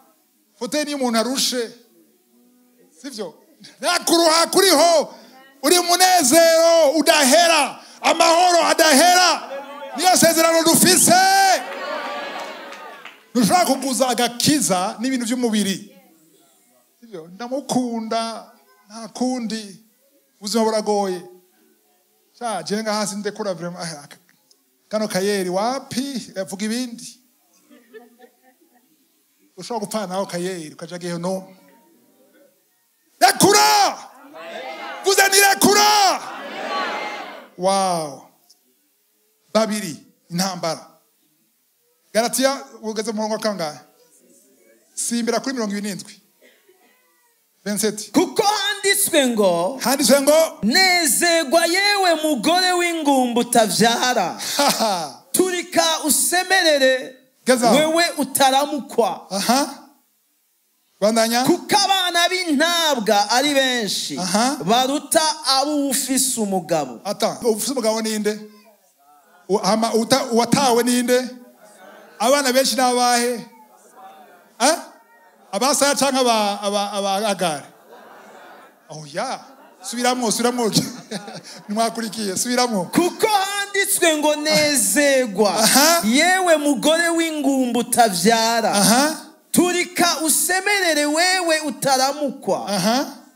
Fauteuil ni umuntu arushe, sivyo? Nta kuruha kuriho, uri munezero udahera, amahoro adahera. Niyo sezerano dufise. Ntushobora kuguza agakiza n'ibintu by'umubiri. Sivyo? Ndamukunda nta kundi, ubuzima buragoye. Cha jenga hasi ndekura vraiment kano kayeri wapi avuga ibindi. Ushobora gupfana naho kayeri ukaja gihe no. Rekura! Vuze ni rekura! Wow. Babiri intambara. Galatia ugeze mu murongo kangahe? Simbira kuri 77. 27. Kuko handitswe ngo nezerwa yewe mugore w'ingumba utavyara, turika usemerere wewe utaramukwa. Bandanya. Kuko abana b'intabwa ari benshi baruta abo ufise umugabo. Ata ufise umugabo ninde? Uwatawe ninde? Abana benshi nabahe? Abasaya canke aba Agari? Oh ya, subiramwo. Nimwakurikiye, subiramwo. Kuko handitswe ngo nezerwa yewe mugore w'ingumba utavyara, turika usemerere wewe utaramukwa.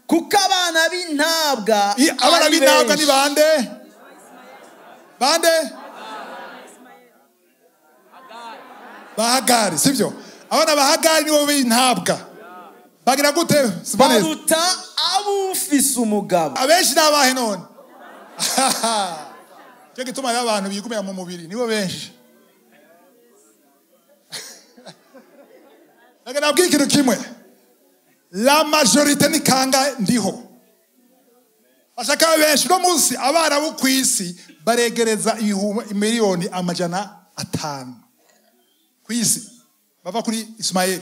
Kuko abana b'intabwa abana b'intabwa ni bande? Bande? Bahagari, sivyo? Abana bahagari nibo b'intabwa. Bagira gute? Baruta abo ufise umugabo. Abenshi nabahe none? Cyo gituma abantu bigumira mu mubiri nibo benshi. Ndaga nabwira ikintu kimwe. La majorité ni kanga ndiho. Bashaka benshi no munsi abarabu kwisi baregereza miliyoni 500 kwisi bava kuri Ismael.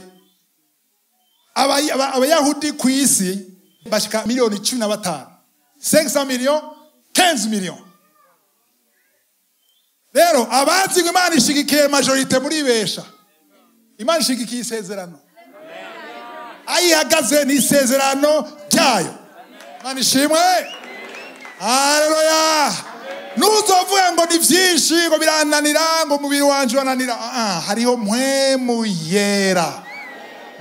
Abayahudi kwisi bashika miliyoni 15. 500 millions, 15 millions. Rero abazi ngo Imana ishigikiye majorité muri besha. Imana ishigikiye isezerano. Ayihagaze ni isezerano ryayo. Imana ishimwe. Haleluya. Nuzovuga ngo ni byinshi ngo birananira ngo umubiri wanje urananira. Hariho mpwemu yera,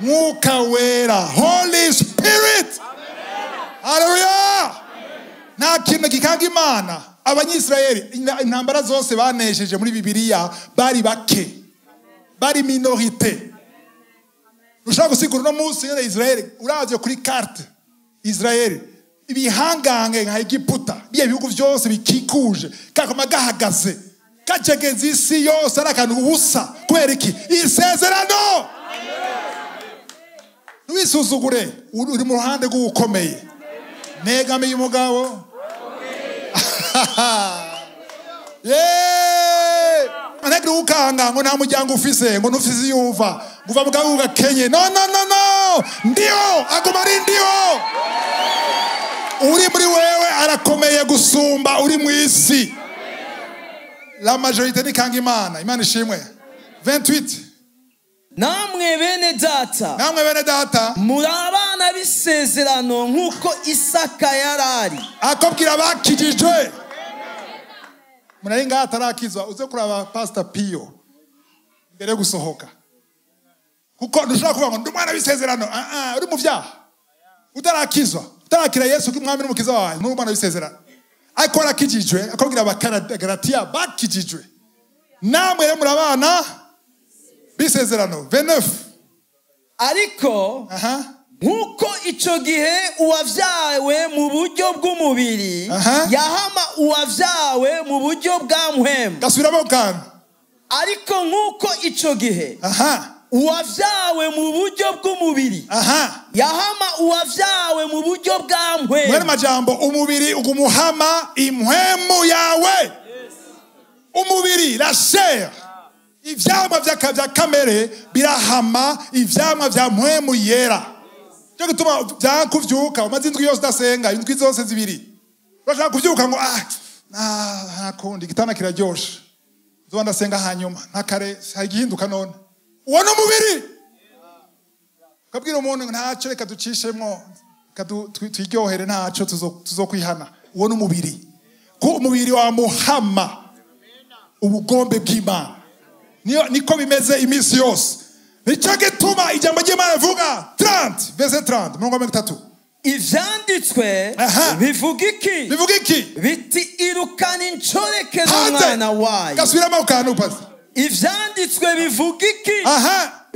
Mwuka wera, Holy Spirit. Haleluya. Nta kintu gikanga Imana. Abanyisirayeli intambara zose banesheje muri Bibiliya bari bake, bari minorite. Ushaka gusigura no munsi ya Israel, uravye kuri carte Israel ibihangange nka Egiputa, biye bihugu byose bikikuje kakoma gahagaze kacegeza isi yose ari akantu ubusa. Kubera iki? Isezerano. Ntiwisuzugure, uri mu ruhande rw'ukomeye. Negamiye umugabo. Ntagira ukanga ngo nta muryango ufise, ngo ntufise yumva ngo uva mugabo ugakenye. No no no no, ndiho, aguma ari ndiho. Uri muri wewe arakomeye gusumba uri mu isi. La majorité ni kanga Imana. Imana ishimwe. 28. Namwe bene data, namwe bene data, muri abana abana b'isezerano nk'uko Isaka yarari. Akobwira abakijijwe. Munari ngaha atarakizwa, uze kuraba Pastor Pio mbere yo gusohoka, kuko ntushobora kuvuga ngo ndi umwana w'isezerano. Uri mu vyaha, utarakizwa, utarakira Yesu nk'umwami n'umukiza wawe, nturi umwana w'isezerano. Ariko warakijijwe, akobwira Abagalatiya bakijijwe, namwe rero muri abana b'isezerano. 29. Ariko nk'uko ico gihe uwavyawe mu buryo bw'umubiri yahama uwavyawe mu buryo bwa mpwemu. Gasubiramo kantu. Ariko nk'uko ico gihe uwavyawe mu buryo bw'umubiri yahama uwavyawe mu buryo bwa mpwemu. Mwene majambo, umubiri ugumuhama impwemu yawe. Umubiri, la chair, ivyamwa vya kamere birahama ivyamwa vya mpwemu yera. Cyo gituma byakuvyuka umaze indwi yose udasenga, indwi zose zibiri urashaka kuvyuka ngo nta kundi, igitanda kiraryoshe, nzoba ndasenga hanyuma nta kare hagihinduka. None uwo ni umubiri. Ukabwira umuntu ntacyo, reka ducishemwo, twiryohere, ntacyo tuzokwihana. Uwo ni umubiri, ko umubiri wa muhama ubugombe bw'Imana. Niko bimeze iminsi yose. Nicyo gituma ijambo ry'Imana rivuga 30 verset 30, 30. Ivyanditswe bivuga iki? Bivuga iki? Biti irukana incoreke n'umwana wayo. Gasubiramo kantu pasi. Ivyanditswe bivuga iki?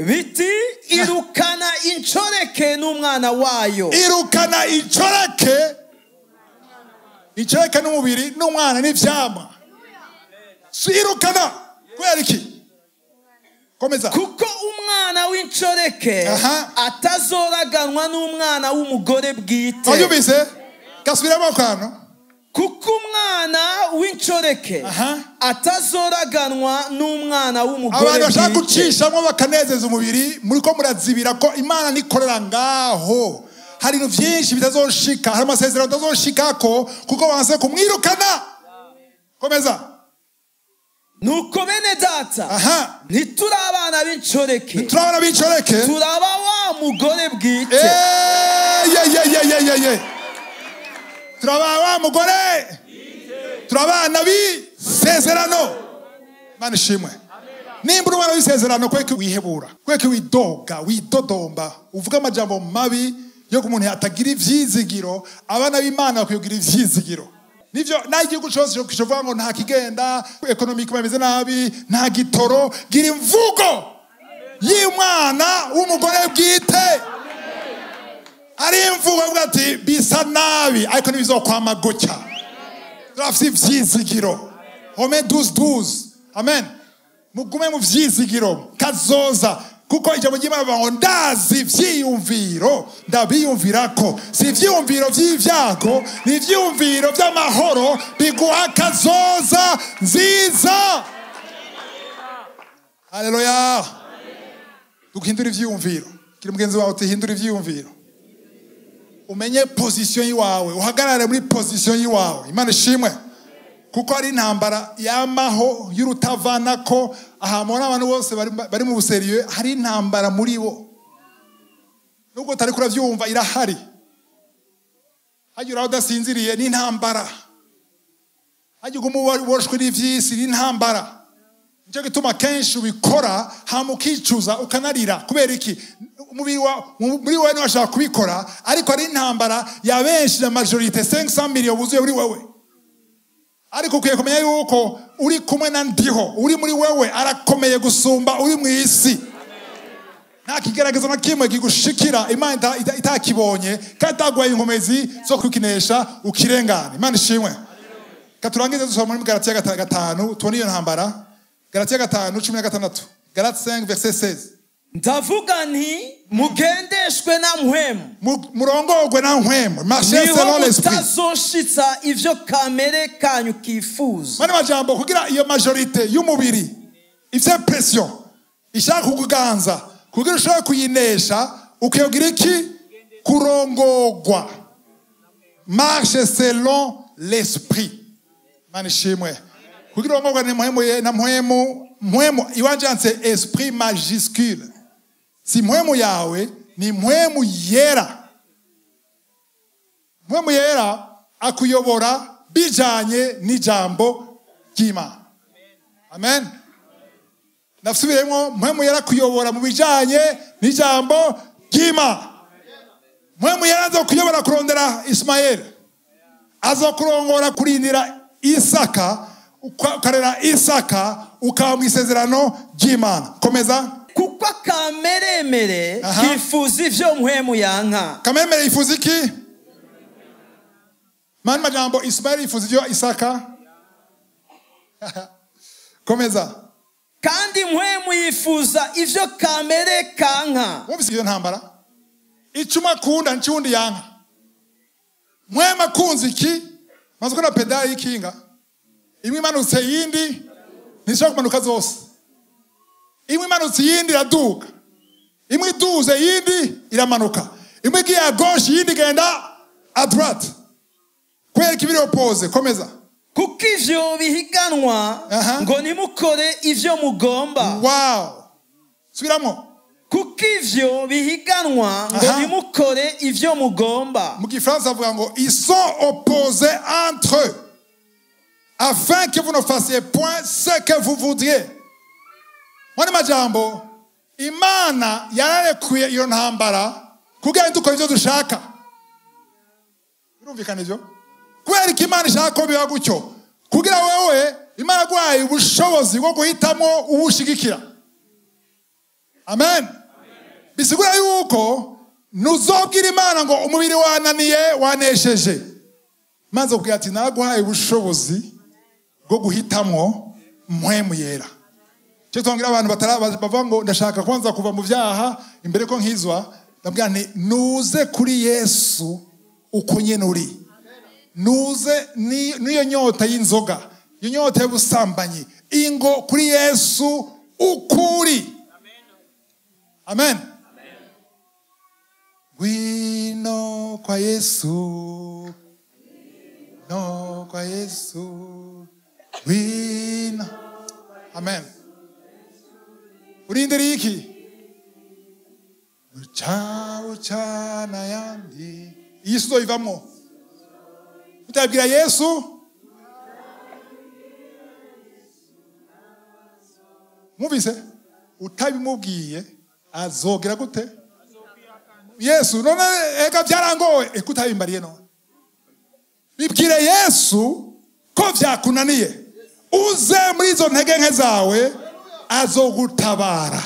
Biti irukana incoreke n'umwana wayo. Irukana incoreke. Incoreke n'umubiri n'umwana n'ivyamwa. Irukana kubera iki? Komeza. Kuko umwana w'incoreke atazoraganwa n'umwana w'umugore bwite. Wayumvise? Gasubiramo kantu. Kuko umwana w'incoreke atazoraganwa n'umwana w'umugore bwite. Abantu bashaka gucishamo bakanezeza umubiri, muri ko murazibira ko Imana nikorera ngaho. Hari ibintu byinshi bitazoshika, hari amasezerano atazoshikako kuko banse kumwirukana. Komeza. Nuko bene data, ntituri abana b'incoreke, ntituri b'incoreke, turaba wa mugore bwite. Turaba wa mugore, turabana b'isezerano. Imana ishimwe. Nimba uri umwana w'isezerano, kweki wihebura, kweki widoga, widodomba, uvuga amajambo mabi yo ku muntu atagira ivyizigiro. Abana b'Imana bakwiye kugira ivyizigiro. Nivyo na igihugu cyose kivuga ngo nta kigenda, economic bameze nabi, nta gitoro, gira imvugo y'umwana w'umugore bwite. Ari imvugo avuga ati bisa nabi ariko ntibizokwama gutya. Turafite ivyizigiro. Romains 12:12. Amen. Mugume mu vyizigiro kazoza, kuko ijambo ry'Imana rivuga ngo ndazi ivyiyumviro ndabiyumvirako, si ivyiyumviro vy'ivyago, ni ivyiyumviro vy'amahoro biguha kazoza nziza. Haleluya. Duhindura ivyiyumviro. Kiri mugenzi wawe uti hindura ivyiyumviro, umenye position yiwawe, uhagarare muri position yiwawe. Imana ishimwe. Kuko ari intambara yamaho y'urutavanako, aha mubona abantu bose bari mu buseriye, hari intambara muri bo. Nubwo utari kuravyumva irahari. Hajya uraho udasinziriye ni intambara. Hajya uguma uboshwe n'ivy'isi ni intambara. Nicyo gituma kenshi ubikora hama ukicuza ukanarira. Kubera iki? Umubiri wa muri wewe ntiwashaka kubikora, ariko ari intambara ya benshi na majorite 500 millions buzuye muri wewe. Ariko ukwiye kumenya yuko uri kumwe na ndiho, uri muri wewe arakomeye gusumba uri mu isi. Nta kigeragezo na kimwe kigushikira Imana itakibonye kandi itaguhaye inkomezi zo kukinesha ukirengana. Imana ishimwe. Katurangize dusoma muri Galatiya 5, tubone iyo ntambara. Galatiya 5:16. Galate 5 verset 16. Ndavuga nti mugendeshwe na mpwemu, murongorwe na mpwemu, marchez selon l'esprit, mutazoshitsa ivyo kamere kanyu kifuza. Mane majambo, kugira iyo majorite y'umubiri ivyo pression ishaka kukuganza, kugira ushobore kuyinesha ukiyogira iki? Kurongorwa. Marche selon l'esprit. Mane shimwe. Kugira urongorwe na mpwemu, na mpwemu, mpwemu iwanje esprit majuscule. Si mpwemu yawe ni mpwemu yera. Mpwemu Yera akuyobora bijanye n'ijambo ry'Imana. Amen. Nasubiremo, Mpwemu Yera akuyobora mu bijanye n'ijambo ry'Imana. Mpwemu Yera azokuyobora kurondera Ismael, azokurongora kurindira Isaka, ukarera Isaka, ukaba mu isezerano ry'Imana. Komeza. Kuko akameremere kifuza ivyo Mpwemu yanka. Kameremere yifuza iki? Mani majambo, Ismael yifuza ivyo Isaka. Komeza. Kandi Mpwemu yifuza ivyo kamere kanka. Wumvise iyo ntambara? Icuma akunda n'icundi yanka. Mpwemu akunze iki? Maze ukora pedali y'ikinga. Imwe imanutse iyindi ntishobora kumanuka zose. Imwe imanutse iyindi iraduga. Imwe iduze iyindi iramanuka. Imwe igiye à gauche iyindi igenda à droite. Kubera ko ibiri opposé. Komeza. Kuko ivyo bihiganwa ngo nimukore ivyo mugomba. Wow. Subiramo. Kuko ivyo bihiganwa ngo nimukore ivyo mugomba. Mu gifaransa bavuga ngo ils sont opposés entre eux afin que vous ne fassiez point ce que vous voudriez. Mwani majambo, Imana yararekuye iyo ntambara kugira ngo dukore ivyo dushaka. Birumvikana ivyo? Kubera ko Imana ishaka ko biba gutyo, kugira wewe Imana yaguhaye ubushobozi bwo guhitamo uwushigikira. Amen. Bisigura yuko nuzobwira Imana ngo umubiri wananiye wanesheje. Maze kubwira ati naraguhaye ubushobozi bwo guhitamo Mpwemu Yera. Cyo twongira abantu bavuga ngo ndashaka kwanza kuva mu byaha imbere ko nkizwa, ndabwira nti nuze kuri Yesu uko nyene uri. Nuze niyo nyota y'inzoga, iyo nyota y'ubusambanyi, ingo kuri Yesu ukuri. Amen. Ngwino kwa Yesu, no kwa Yesu, ngwino. Amen. Urindiriye iki? Uca uca n'ayandi. Iyi si uzoyivamwo. Utabwira Yesu. Mwumvise? Utabimubwiye azogera gute? Yesu none ega byarangoye, ekutabimbariye none. Bibwire Yesu ko vyakunaniye. Uze muri izo ntege nke zawe azogutabara.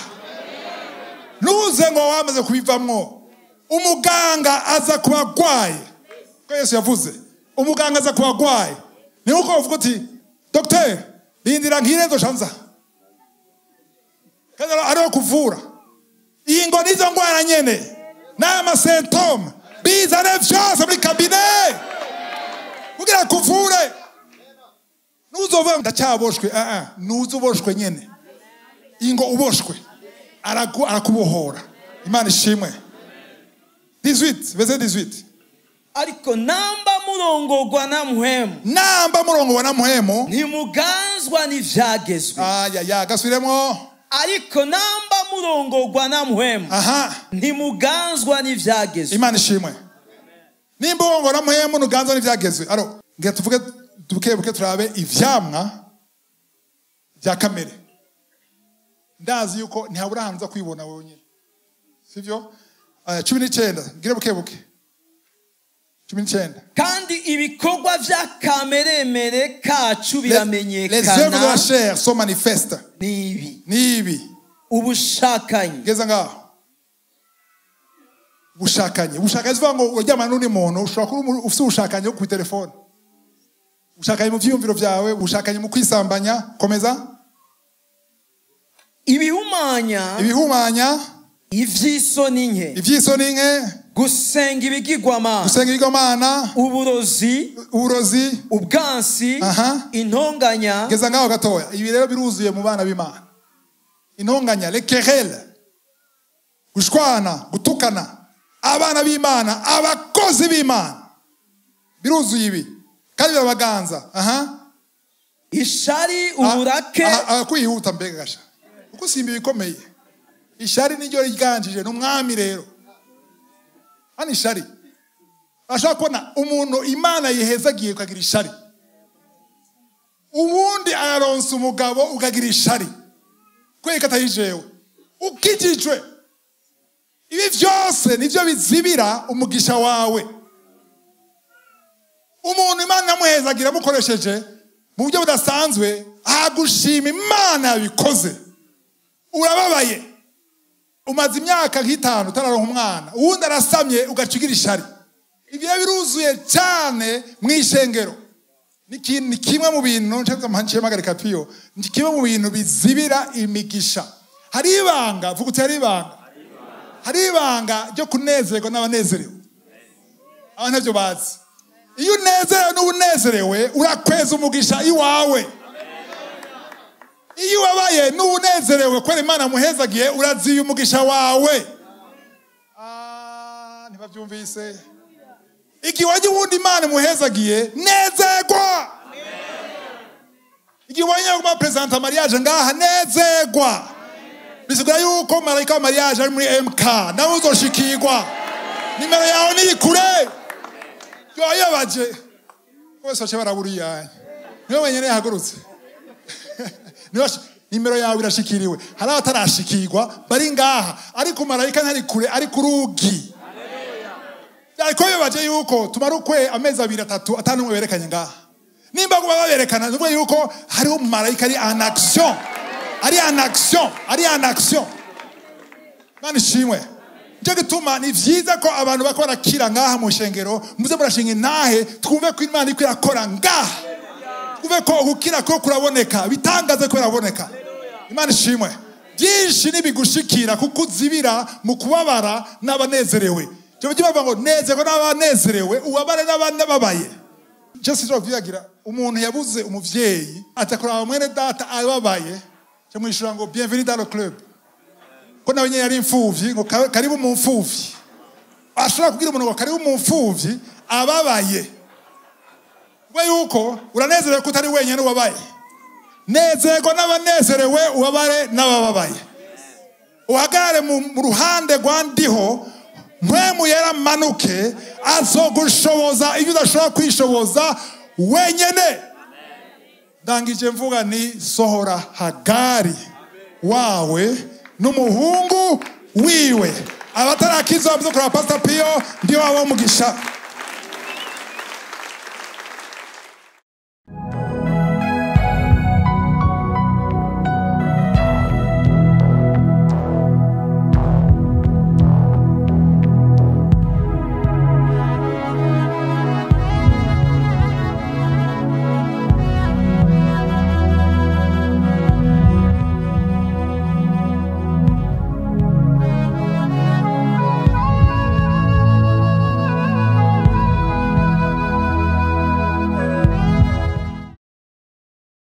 Nuze ngo wamaze kubivamwo. Umuganga aza kubagwaye. Ko Yesu yavuze, umuganga aza kubagwaye. Ni uko uvuga uti docteur, rindira nkirenzo shanza. Kandi ariho kuvura. Ingo nizo ngwara nyene. N'ama symptômes bizane vyose muri cabinet. Kugira kuvure. Nuzova ndacyaboshwe, nuzuboshwe nyene. Ingo uboshwe. Arakubohora. Imana ishimwe. 18, verset 18. Ariko namba murongorwa na Mpwemu. Namba murongorwa na Mpwemu. Ntimuganzwa n'ivyagezwe. Aya gasubiremo. Ariko namba murongorwa na Mpwemu. Ntimuganzwa n'ivyagezwe. Imana ishimwe. Nimba urongorwa na Mpwemu nuganzwa n'ivyagezwe. Aro, ngira tuvuge buke turabe ivyamwa bya kamere. Ndazi yuko ntihabura ahantu uza kwibona wewe nyine. Sivyo? 19, ngire buke buke. 19. Kandi ibikorwa vya kameremere kacu biramenyekana. Les œuvres de la chair sont manifestes. Nibi. Nibi. Ubushakanyi. Geza ngaho. Ubushakanyi. Ubushakanyi zivuga ngo uryamana n'undi muntu, ushobora kuba ufite ubushakanyi ku telefone. Ubushakanyi mu vyiyumviro vyawe, ubushakanyi mu kwisambanya, komeza. Ibihumanya. Ibihumanya. Ivy'isoni nke. Ivy'isoni nke. Gusenga ibigirwamana. Gusenga ibigirwamana. Uburozi. Uburozi. Ubwansi. Intonganya. Geza ngaho gatoya. Ibi rero biruzuye mu bana b'Imana. Intonganya, les querelles. Gushwana, gutukana. Abana b'Imana, abakozi b'Imana. Biruzuye ibi. Kandi birabaganza. Ishari, uburake. Kwihuta mbega gasha. Kuko simba ibikomeye. Ishari niryo riganjije n'umwami rero. Hano ishari. Ashaka kubona umuntu Imana yihezagiye ukagira ishari, ubundi araronsa umugabo ukagira ishari kwereka atayijewe ukijijwe. Ibi vyose nivyo bizibira umugisha wawe. Umuntu Imana amuhezagira amukoresheje mu buryo budasanzwe, agushima Imana yabikoze, urababaye. Umaze imyaka nk'itanu utararonka umwana, uwundi arasamye ugaca ugira ishari. Ibyo biruzuye cyane mu ishengero. Ni kimwe mu bintu mpagarika piyo, ni kimwe mu bintu bizibira imigisha. Hari ibanga, vuga uti hari ibanga. Hari ibanga ryo kunezerwa n'abanezerewe. Abantu ntavyo bazi. Iyo unezerewe n'ubunezerewe urakweza umugisha iwawe. Iyo wabaye n'ubunezerewe kwera Imana muhezagiye uraziye umugisha wawe. Ntibavyumvise. Igihe wajya uwundi Imana muhezagiye nezerwa. Igihe wajya kuma presenta mariage ngaha nezerwa. Bisigura yuko malaika wa mariage ari muri MK nawe uzoshikirwa. Nimero yawe ni kure. Yoyabaje. Bose bace baraburiya. Niwe wenyene yahagurutse. Nimero yawe irashikiriwe. Hari abatarashikirwa bari ngaha, ariko malaika ntari kure, ari kurugi. Ariko yobaje yuko tumara ukwe amezi 2 3 5 berekanye ngaha. Nimba kuba baberekana nuko yuko hariho malaika ari en action. Ari en action, ari en action. Mani shimwe. Nje gituma ni vyiza ko abantu bakora kira ngaha mu shengero, muze murashinga intahe twumve ko Imana iko irakora ngaha. Twumve ko gukira ko kuraboneka, bitangaze ko biraboneka. Imana ishimwe. Byinshi nibigushikira kuko uzibira mu kubabara n'abanezerewe. Cyo bavuga ngo nezerwa n'abanezerewe, ubabare n'ababaye. Just vyagira umuntu yabuze umuvyeyi atakora mwene data ababaye, cyo mwishura ngo bienvenue dans le club. Ko nawe nyene yari imfuvyi ngo karibu mu mfuvyi. Ashobora kubwira umuntu ngo karibu mu mfuvyi ababaye. Kuba yuko uranezerewe ko utari wenyene ubabaye. Nezerwa n'abanezerewe, ubabare n'abababaye. Uhagarare mu ruhande rwa ndiho, mpwemu yaramanuke azogushoboza ibyo udashobora kwishoboza wenyene. Ndangije mvuga ni sohora Hagari wawe n'umuhungu wiwe. Abatarakizwa bavuze kuri Pastor Pio ndiyo wabo mugisha.